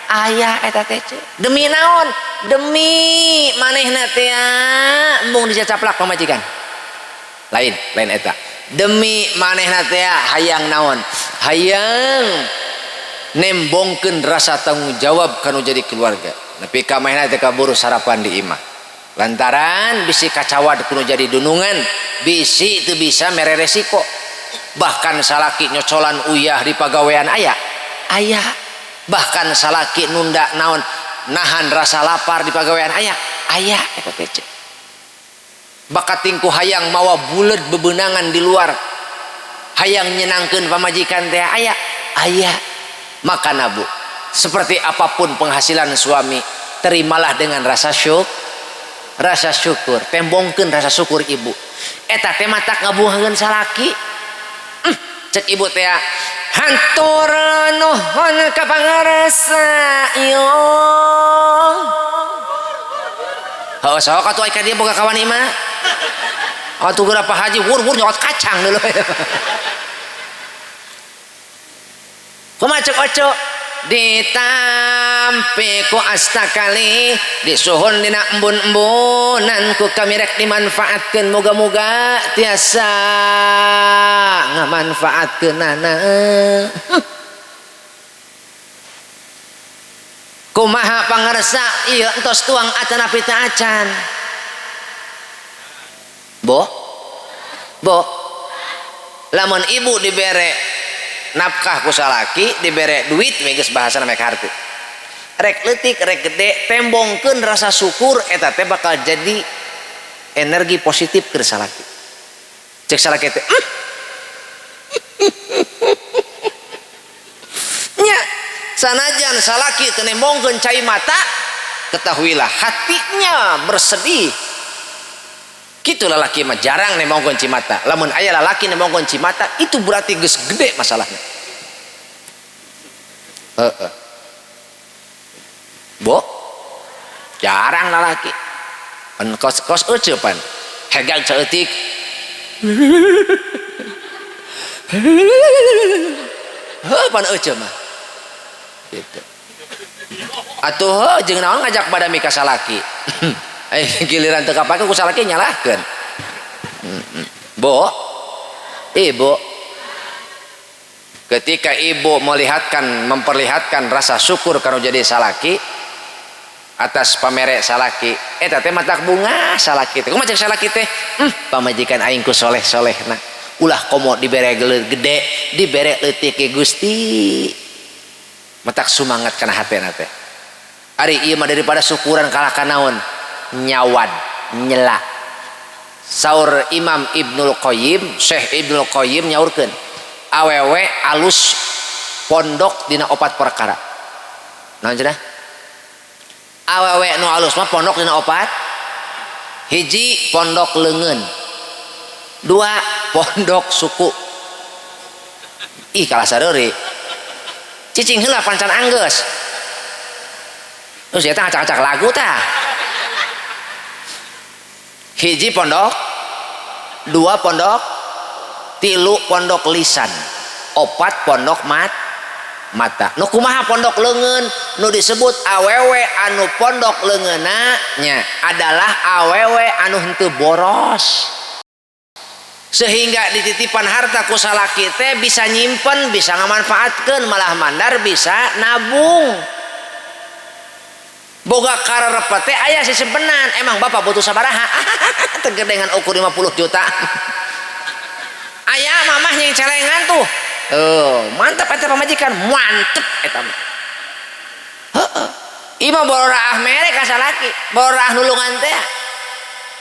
Aya eta teh demi naon? Demi manehna teh embung dicacaplak pamajikan. Lain, lain eta. Demi manehna teh hayang naon? Hayang nembongkeun rasa tanggung jawab kanu jadi keluarga. Nepi ka manehna teh kaburu sarapan di imah. Lantaran bisi kacawad kudu jadi dunungan, bisi teu bisa mere resiko. Bahkan salaki nyocolan uyah di pagawean aya. Aya. Bahkan salaki nunda naon nahan rasa lapar di pagawean aya. Aya eta teh. Bakat tingku hayang mawa buleud bebenangan di luar. Hayang nyenangkeun pamajikan teh aya. Aya. Maka nabu, seperti apapun penghasilan suami, terimalah dengan rasa syukur, tembongkeun rasa syukur ibu. Eta teh matak ngabuhkeun salaki. Cek ibu teh hantur nuhun ka pangarsa ieu. Heuh sok atuh ka dieu boga kawan imah. Atuh geura Pak Haji wur-wur nyokot kacang dulu. Kumaha cek oco ditampi ku astakali disuhun dina embun-embunan ku kami rek dimanfaatkeun moga-moga tiasa ngamanfaatkeunana. Kumaha pangarsa ieu entos tuang atanapi teu acan. Bo, bo, lamun ibu dibere nafkah ku salaki dibere duit geus bahasana mek harti. Rek leutik rek gede tembongkeun rasa syukur eta teh bakal jadi energi positif keur salaki. Cek salaki teh nya sanajan salaki teu nembongkeun cai mata, ketahuilah hatinya bersedih. Kitu lalaki mah jarang nembongkeun cimata. Lamun aya lalaki nembongkeun cimata itu berarti geus gede masalahnya. Heeh. Bo jarang lalaki. Pan kos-kos euceu pan. Hegang saeutik. Heuh pan euceu mah. Gitu. Atuh heuh jeung naon ngajak badami ka salaki. Giliran teu kapake ku salaki nyalahkeun. Bo, ibu, ketika ibu melihatkan, memperlihatkan rasa syukur karena jadi salaki, Atas pamere salaki eta teh matak bunga salaki teh. Kumaha cek salaki teh? Pamajikan aing ku soleh-solehna. Ulah komo dibere gede, dibere leutik ge Gusti. Matak sumangat kana hatena teh. Ari ieu mah daripada syukuran kalah ka naon? Nyawad, nyela. Saur Imam Ibnul Qayyim, Syekh Ibnul Qayyim nyaurkeun, awewe alus pondok dina opat perkara. Naon cenah? Awewe nu alus mah pondok dina opat. Hiji, pondok leungeun. Dua, pondok suku. Ih kalah sareuri. Cicing heula pancan anggeus. Terus eta ngacak-ngacak lagu tah. Hiji pondok, dua pondok, tilu pondok lisan, opat pondok mata. Nu kumaha pondok leungeun? Nu disebut awewe anu pondok leungeunna nya adalah awewe anu henteu boros. Sehingga dititipan harta ku salaki teh bisa nyimpen, bisa ngamanfaatkeun, malah mandar bisa nabung. Boga kararep teh aya sisimpenan. Emang bapak butuh sabaraha? Tegedengan ukur 50 juta. Aya mamah yang celengan tuh. Oh, mantap eta pamajikan, mantep eta mah. Heeh. Ieu mah bororaah mere ka salaki, bororaah nulungan teh.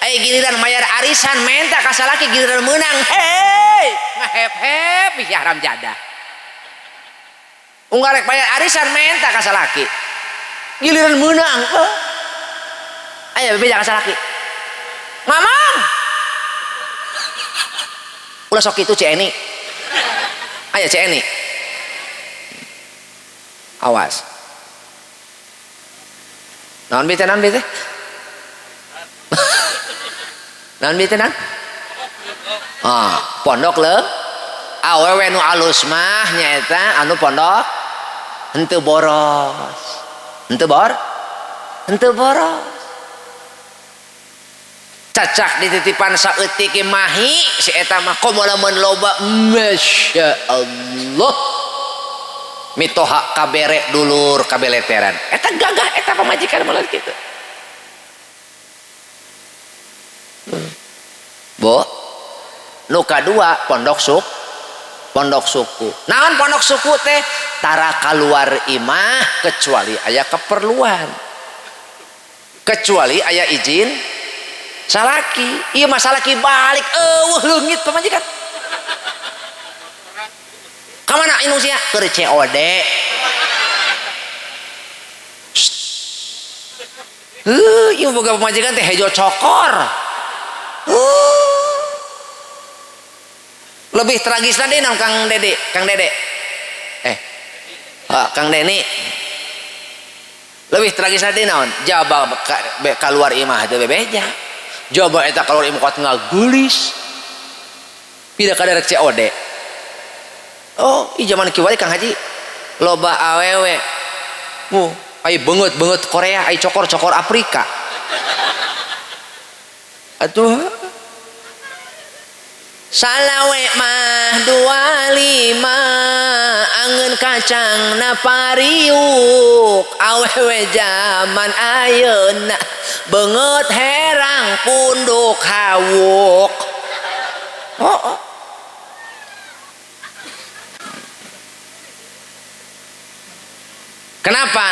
Aya giliran mayar arisan menta ka salaki, giliran meunang, hei, ngahep-hep ya haram jadah. Unggal rek bayar arisan menta ka salaki. Giliran meunang, heuh. Aya bebeja ka salaki. Mamang. Ulah sok kitu Cik Eni. Aya Cik Eni. Awas. Naon bi teh, naon bi teh? Naon bi teh, naon? Ah, pondok leuh. Awewe nu alus mah nyaeta anu pondok henteu boros. Henteu bor? Henteu boros. Cacak dititipan saeutik mahi si eta mah komo lamun loba, Masya Allah. Mitoha kabere dulur kabeleteran. Eta gagah eta pamajikan malah kitu. Bo, nu kadua pondok pondok suku. Naon pondok suku teh? Tara kaluar imah kecuali aya keperluan. Kecuali aya izin salaki. Ieu mah salaki balik eueuh leungit pamajikan. Ka mana indung sia? Keur COD. Heuh, ieu boga pamajikan teh hejo cokor. Lebih tragis lagi naon Kang Dede, Kang Dede. Kang Deni. Lebih tragis lagi naon? Jaba keluar imah teh bebeja. Jaba eta keluar imah kuat ngagulis. Pindah ka rek COD. Oh, i zaman kiwari Kang Haji loba awewe. Ai beungeut-beungeut Korea, ai cokor-cokor Afrika. Atuh salawe mah 25 angeun kacang na pariuk awewe zaman ayeuna beungeut herang punduk hawuk. Oh, oh. Kenapa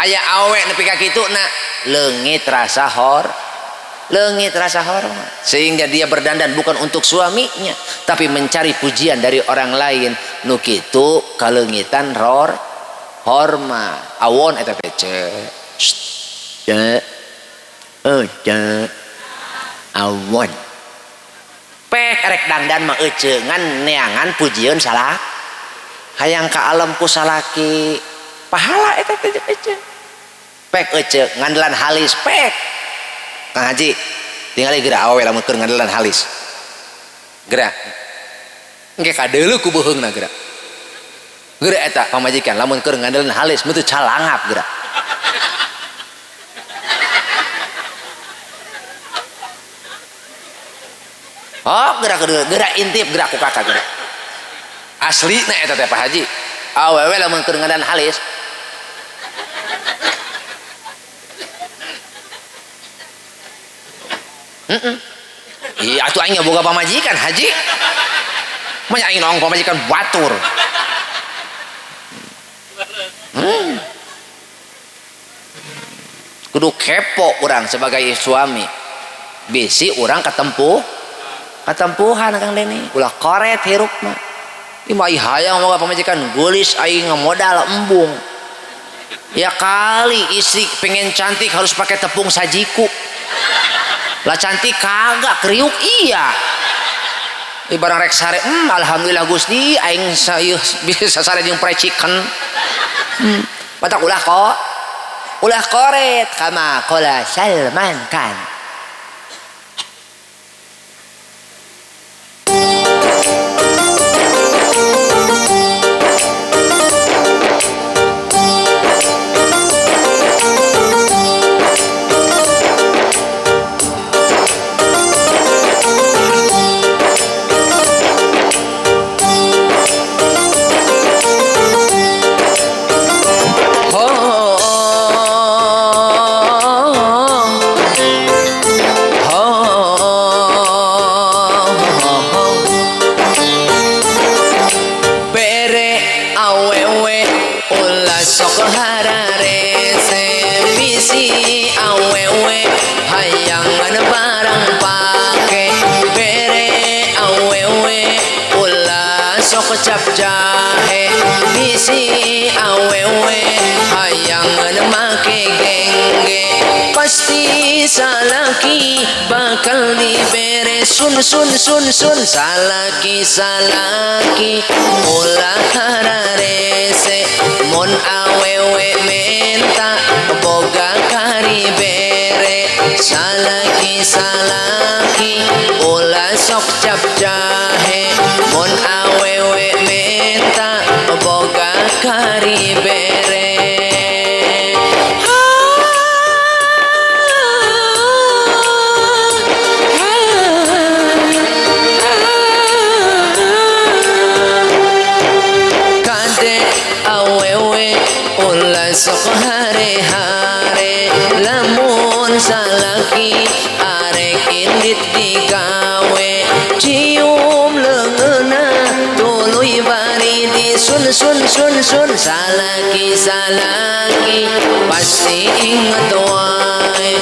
aya awewe nepi ka kitu na leungit rasa hor, leungit rasa hormat, sehingga dia berdandan bukan untuk suaminya tapi mencari pujian dari orang lain. Nu kitu kaleungitan ror hormat awon eta teh ce awon pek rek dandan mah ece ngan neangan pujieun salah hayang ka alam ku salaki pahala eta teh ece pek ece ngandelan halis pek. Kang Haji tingali geura awewe lamun keur ngandelan halis geura engke kadeuleu ku beuheungna geura geura eta pamajikan lamun keur ngandelan halis mun teu calangap geura. Oh geura geura intip geura ku kakak geura aslina eta teh Pak Haji awewe lamun keur ngandelan halis Iya atuh aing boga pamajikan haji. Manya aing noong pamajikan batur. Kudu kepo urang sebagai suami. Bisi urang katempuhan Kang Deni. Ulah koret hirup mah. Ieu mah hayang boga pamajikan geulis aing ngamodal embung. Ya kali istri pengen cantik harus pakai tepung sajiku. Lah cantik kagak kriuk iya. Di barang rek sare, alhamdulillah Gusti aing sayeuh bisa sare jeung fried chicken. Batak ulah kok. Ulah koret kama qala Salman Khan. Cap jahe bisi awewe hayangan make gengge pasti salaki bakal dibere sun sun sun sun salaki salaki ulah hararese mun awewe menta boga kari bere salaki salaki ulah sok cap jahe mun awewe menta boga kari bere. Kade awewe ulah sok hare-hare lamun salaki arek indit digawe cium leungeunna tuluy bari di sun sun sun sun salaki salaki pasti inget wae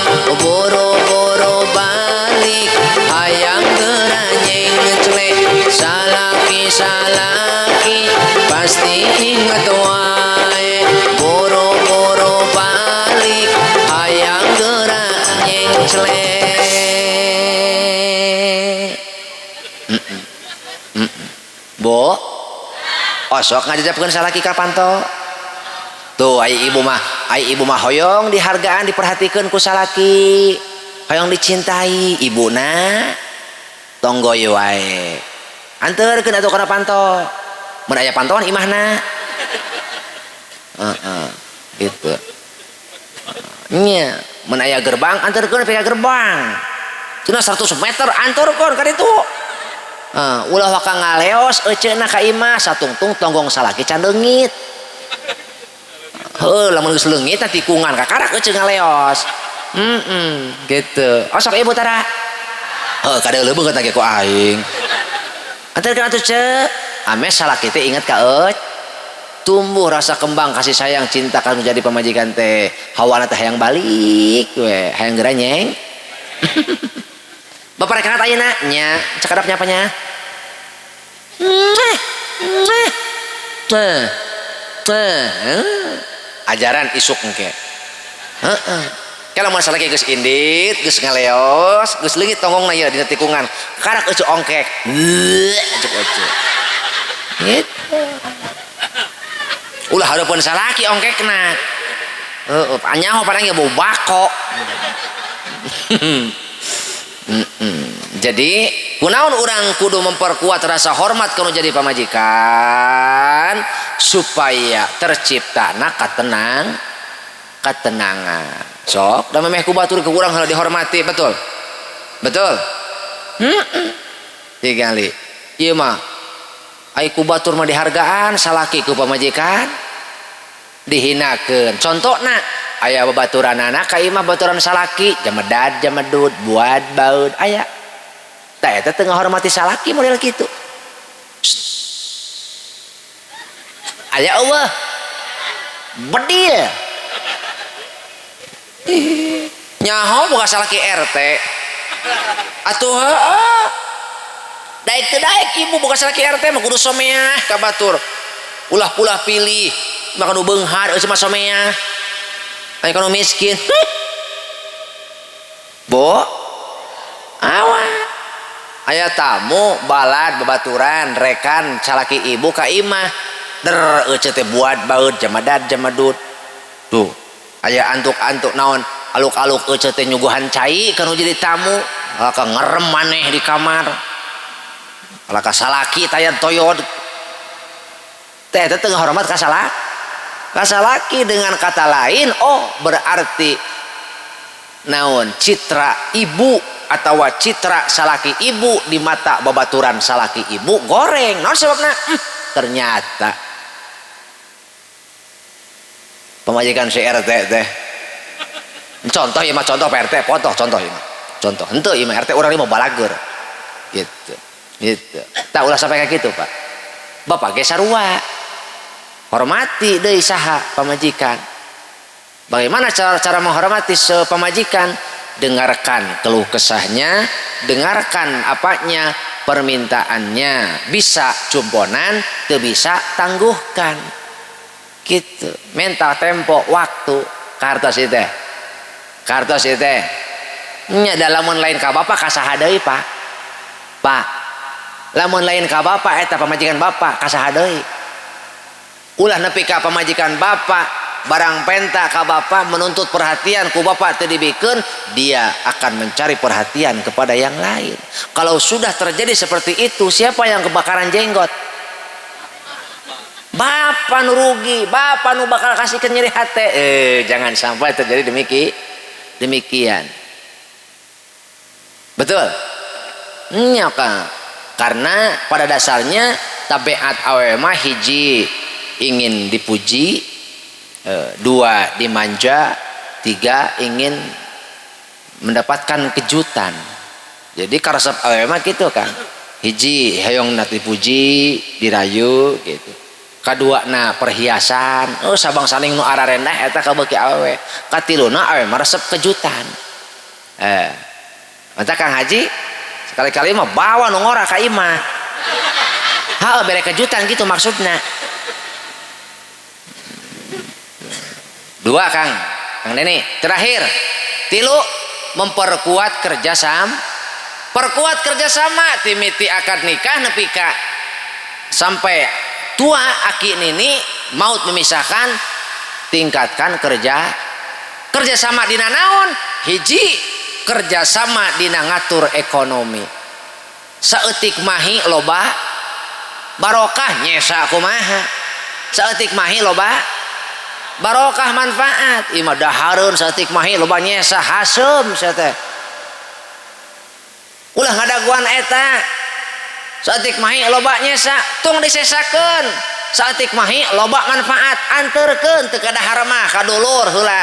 boro-boro balik hayang geura nyengcle salaki salaki pasti inget wae boro-boro balik hayang geura nyengcle. Bo, osok ngajajapkeun salaki ka panto. Tuh ai ibu mah hoyong dihargaan diperhatikeun ku salaki, hoyong dicintai ibuna tonggoy wae. Anterkeun atuh kana panto. Mun aya pantoan imahna. Heeh, gitu. Nya, mun aya gerbang anterkeun ka gerbang. Cenah 100 meter anterkeun ka ditu. Ulah waka ngaleos eceuna ka imah satungtung tonggong salaki can leungit. Heuh lamun geus leungit tah tikungan kakarak ece ngaleos. Gitu. Osok ibu tara. Heuh kadeuleu beungeut ge ku aing. Anterkeun atuh ce. Ame salaki teh inget ka euc. Tumbuh rasa kembang kasih sayang cinta ka nu jadi pamajikan teh. Hawana teh hayang balik we, hayang geura nyeng. Bapak rek angkat ayeuna nya, cakadap nyapanya. Ajaran isuk engke. Heeh. Kalau masalah geus indit, geus ngaleos, geus leungit tonggongna ieu dina tikungan. Karak euceu ongkek. Cek euceu. Gitu. Ulah hareupeun salaki ongkekna. Heeh, anyaho padang ge bau bako. Jadi kunaon urang kudu memperkuat rasa hormat kana jadi pamajikan supaya terciptana ketenangan. Sok da memeh ku batur ke urang heula dihormati, betul? Betul? Tigali. Ieu mah ai ku batur mah dihargaan salaki ku pamajikan dihinakeun. Contona Aya babaturanana ka imah, baturan salaki, jamedad jamedud, buat baud aya. Tah, eta teu ngahormati salaki model kitu. Aya eueuh bedil. Nyaho boga salaki RT atuh, heeh, daek teu daek ibu boga salaki RT mah kudu someah ka batur, ulah-ulah pilih maka nu beunghar, eueuh mah someah, aya nu miskin. Bo awa aya tamu balad, babaturan rekan salaki ibu ka imah, der eueuh teh buat baeud, jamadad jamadud. Tuh aya antuk-antuk naon, aluk-aluk eueuh teh nyuguhan cai kanu jadi tamu, ka ngerem maneh di kamar, ka salaki taya toyod teh. Eta teu ngahormat ka salaki, ka salaki. Dengan kata lain, oh, berarti naon, citra ibu atau citra salaki ibu di mata babaturan salaki ibu goreng. Naon sebabna? Ternyata pamajikan si RT teh, contoh ieu mah, contoh Pak RT, foto contoh ieu mah, contoh henteu ieu mah RT urang mah balager gitu gitu. Tak ulah sampai kayak gitu, Pak. Bapak ge sarua, hormati deui saha? Pamajikan. Bagaimana cara cara menghormati sepamajikan? Dengarkan keluh kesahnya, dengarkan apanya, permintaannya. Bisa cumponan, teu bisa tangguhkan gitu, minta tempo waktu. Kartos itu teh, kartos itu teh nya da lamun lain ka bapak ka saha deui, Pak? Pak, lamun lain ka bapak eta pamajikan bapak ka saha deui? Ulah nepi ka pamajikan bapak barang penta ka bapak, menuntut perhatian, ku bapak teu dibikeun, dia akan mencari perhatian kepada yang lain. Kalau sudah terjadi seperti itu, siapa yang kebakaran jenggot? Bapak nu rugi, bapak nu bakal kasih ke nyeri hati. Eh, jangan sampai terjadi demikian. Betul nya, Kang? Karena pada dasarnya tabiat awewe mah hiji ingin dipuji, dua dimanja, tiga ingin mendapatkan kejutan. Jadi karesep awewe mah gitu kan, hiji hoyong dipuji, dirayu gitu, kadua na perhiasan, oh, sabang saning nu ararendah eta kabeuki awewe, katiluna awewe mah resep kejutan. Eh, mata Kang Haji sekali-kali mah bawa nu ngora ka imah, ha, bere kejutan gitu maksudnya. Dua, Kang, Kang Deni. Terakhir tilu, memperkuat kerjasama. Perkuat kerjasama ti mimiti akad nikah nepi ka sampai tua aki nini, maut memisahkan. Tingkatkan kerjasama dina naon? Hiji, kerjasama dina ngatur ekonomi. Saeutik mahi loba barokah, nyesa kumaha, saeutik mahi loba barokah, manfaat. Ieu mah dahareun saeutik mahi loba nyesa, haseum sia teh. Ulah ngadaguan eta. Saeutik mahi loba nyesa, tong disesakeun. Saeutik mahi loba manfaat, anterkeun. Teu kadahar mah ka dulur heula,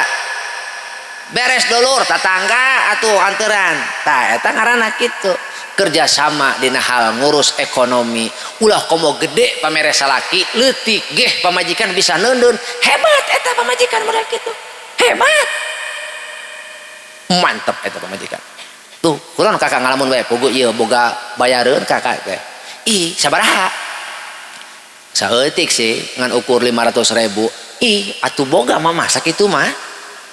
beres dulur tatangga atuh anteran. Tah, eta ngaranna kitu, kerjasama dina hal ngurus ekonomi. Ulah komo gede pamere salaki, leutik geh pamajikan bisa neundeun. Hebat eta pamajikan model kitu, hebat, mantep eta pamajikan. Tuh kurang kakak ngalamun wae, puguh ieu boga bayareun kakak teh. Ih, sabaraha? Saeutik sih, ngan ukur 500 ribu. Ih, atuh boga mama sakitu mah.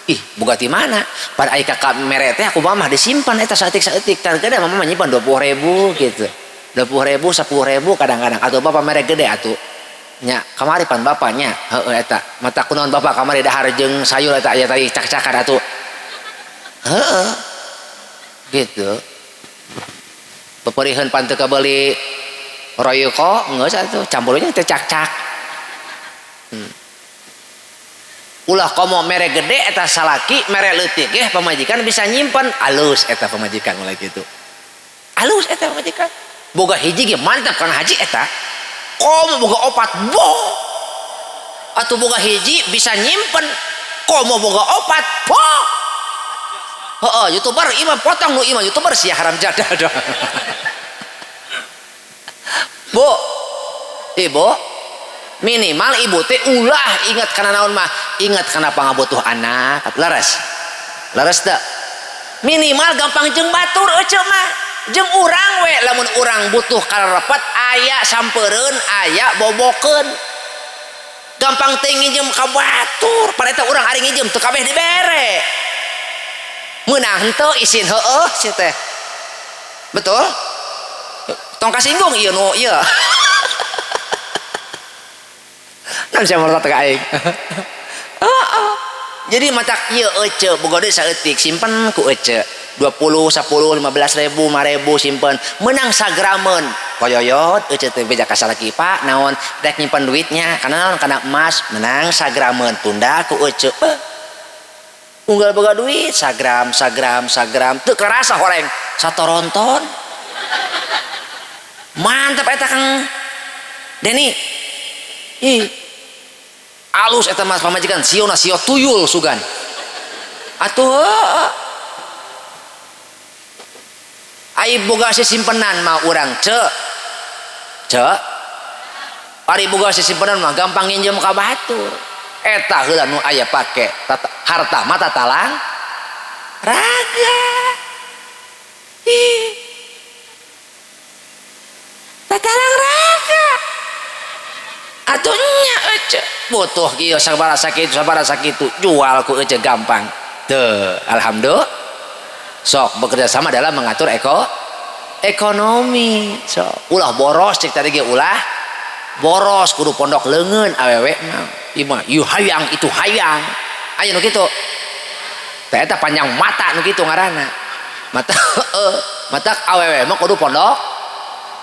Ih, boga ti mana? Pada ai kakak mere teh aku mama disimpan eta saeutik-saeutik. Tar gede mama nyimpan 20 ribu gitu, 20 ribu, 10 ribu kadang-kadang. Atau bapak mere gede atuh nya kamari pan bapaknya, heeh, eta mata kunaon bapak kamari dahar jeung sayur eta aya tadi cak-cakan atuh, heeh, gitu. Peperihan pan teu kabeli Royco geus atuh campurnya teh cak-cak. Ulah komo mere gede eta salaki, mere leutik ge pamajikan bisa nyimpen. Alus eta pamajikan mulai gitu, alus eta pamajikan. Boga hiji ge mantap, Kang Haji, eta. Komo boga opat, bo atuh. Boga hiji bisa nyimpen. Komo boga opat po. Heeh, YouTuber ieu mah potong nu ieu mah YouTuber sia haram jadah dah. Bu, ibu, minimal ibu teh ulah ingat kana naon mah, ingat kana pangabutuh anak. Leres. Leres teu? Minimal gampang jeung batur ece mah. Jeung urang we lamun urang butuh karepet aya sampeureun, aya bobokeun. Gampang teh nginjem ka batur, pada eta urang ari nginjem teu kabeh dibere. Meunang henteu isin heueuh si teh. Betul? Tong kasinggung ieu nu ieu. Naon sia murtad ka aing. Heeh. Jadi matak ieu ece boga deui saeutik simpen ku ece. 20, 10, 15 ribu, 5 ribu simpen. Menang sagrameun. Koyoyot ece teh beja ka salaki Pak naon rek nyimpen duitnya kana naon kana emas menang sagrameun tunda ku ece. Unggal boga duit sagram sagram sagram teu karasa horeng satoronton. Mantap eta Kang Deni. Ih. Alus eta mas pamajikan siona sio tuyul sugan. Atuh heueuh. Ai boga sisimpenan mah urang ce. Ce. Ari boga sisimpenan mah gampang nginjem ka batur. Eta heula nu aya pake harta mah tatalang raga. Ih. Tatalang raga. Atuh nya ece butuh kieu sabaraha sakitu sabaraha sakitu jual ku ece gampang. Teu, alhamdulillah. Sok bekerja sama dalam mengatur ekonomi. Sok ulah boros cek tadi ge ulah boros kudu pondok leungeun awewe mah. Ieu mah ieu hayang itu hayang. Aya nu kitu. Teh eta panjang mata nu kitu ngaranna. Mata mata awewe mah kudu pondok.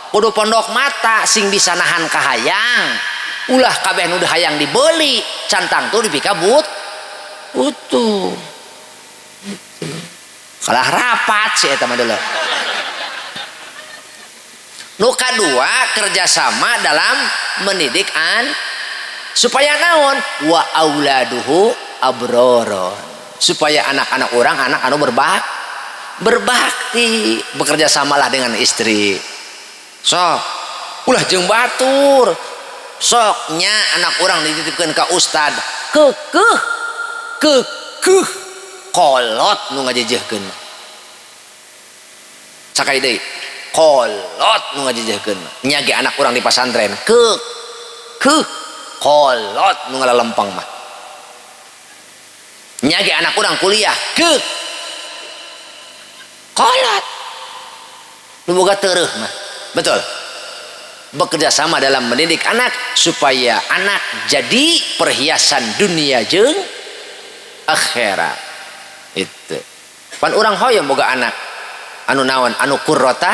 Kudu pondok mata sing bisa nahan kahayang. Ulah kabeh nu hayang dibeli, cantang tuh dipikabut. Utuh. Kalah rapat si eta mah dulu. Nu kadua kerjasama dalam mendidik an supaya naon wa auladuhu abroron, supaya anak-anak orang anak anu berbakti, bekerja samalah dengan istri. Sok ulah jeung batur. Soknya anak orang dititipkeun ka ustad kekeh kekeh kolot nu ngajejehkeun sakali deui kolot nu ngajejehkeun nya ge anak urang di pasantren kekeh kolot nu ngalalempeng mah nya ge anak urang kuliah kek kolot nu boga tereuh mah. Betul. Bekerja sama dalam mendidik anak supaya anak jadi perhiasan dunia jeung akhirat. Itu. Pan urang hoyong boga anak anu naon anu qurrata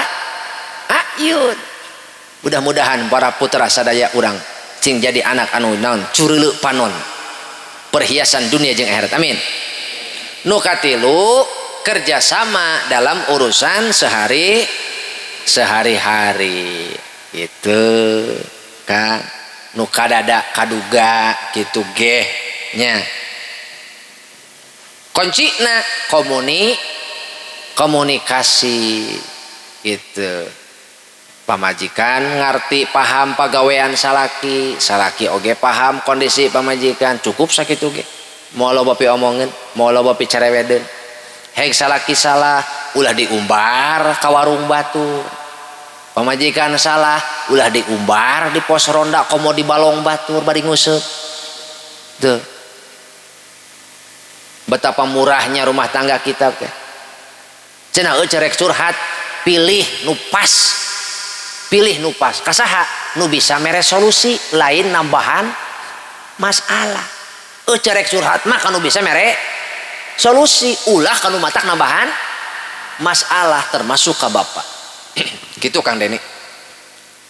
ayun. Mudah-mudahan para putra sadaya urang cing jadi anak anu naon cureuleuh panon. Perhiasan dunia jeung akhirat. Amin. Nu katilu kerjasama dalam urusan sehari-hari. Gitu kan nu kadada kaduga gitu geh nya kuncina komunikasi gitu. Pamajikan ngarti paham pagawean salaki, salaki oge paham kondisi pamajikan, cukup sakitu ge. Moal loba piomongin, moal loba picarewedeun. Heg salaki salah ulah diumbar ka warung batur. Pamajikan salah ulah diumbar di pos ronda komo di balong batur bari nguseup. Tuh. Betapa murahnya rumah tangga kita teh. Cenah eueuh cerek curhat, pilih nu pas. Pilih nu pas. Kasaha nu bisa mere solusi lain nambahan masalah. Eueuh cerek curhat mah kanu bisa mere solusi, ulah kanu matak nambahan masalah termasuk ka bapak. Gitu Kang Deni.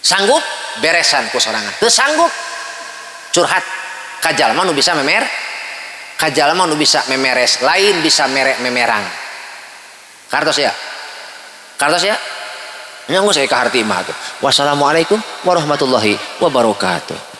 Sanggup beresan ku sorangan. Teu sanggup curhat ka jalma nu bisa memer, ka jalma nu bisa memeres, lain bisa mere memerang. Kartos ya? Kartos ya? Nyanggo saya ka harti mah tuh. Wassalamualaikum warahmatullahi wabarakatuh.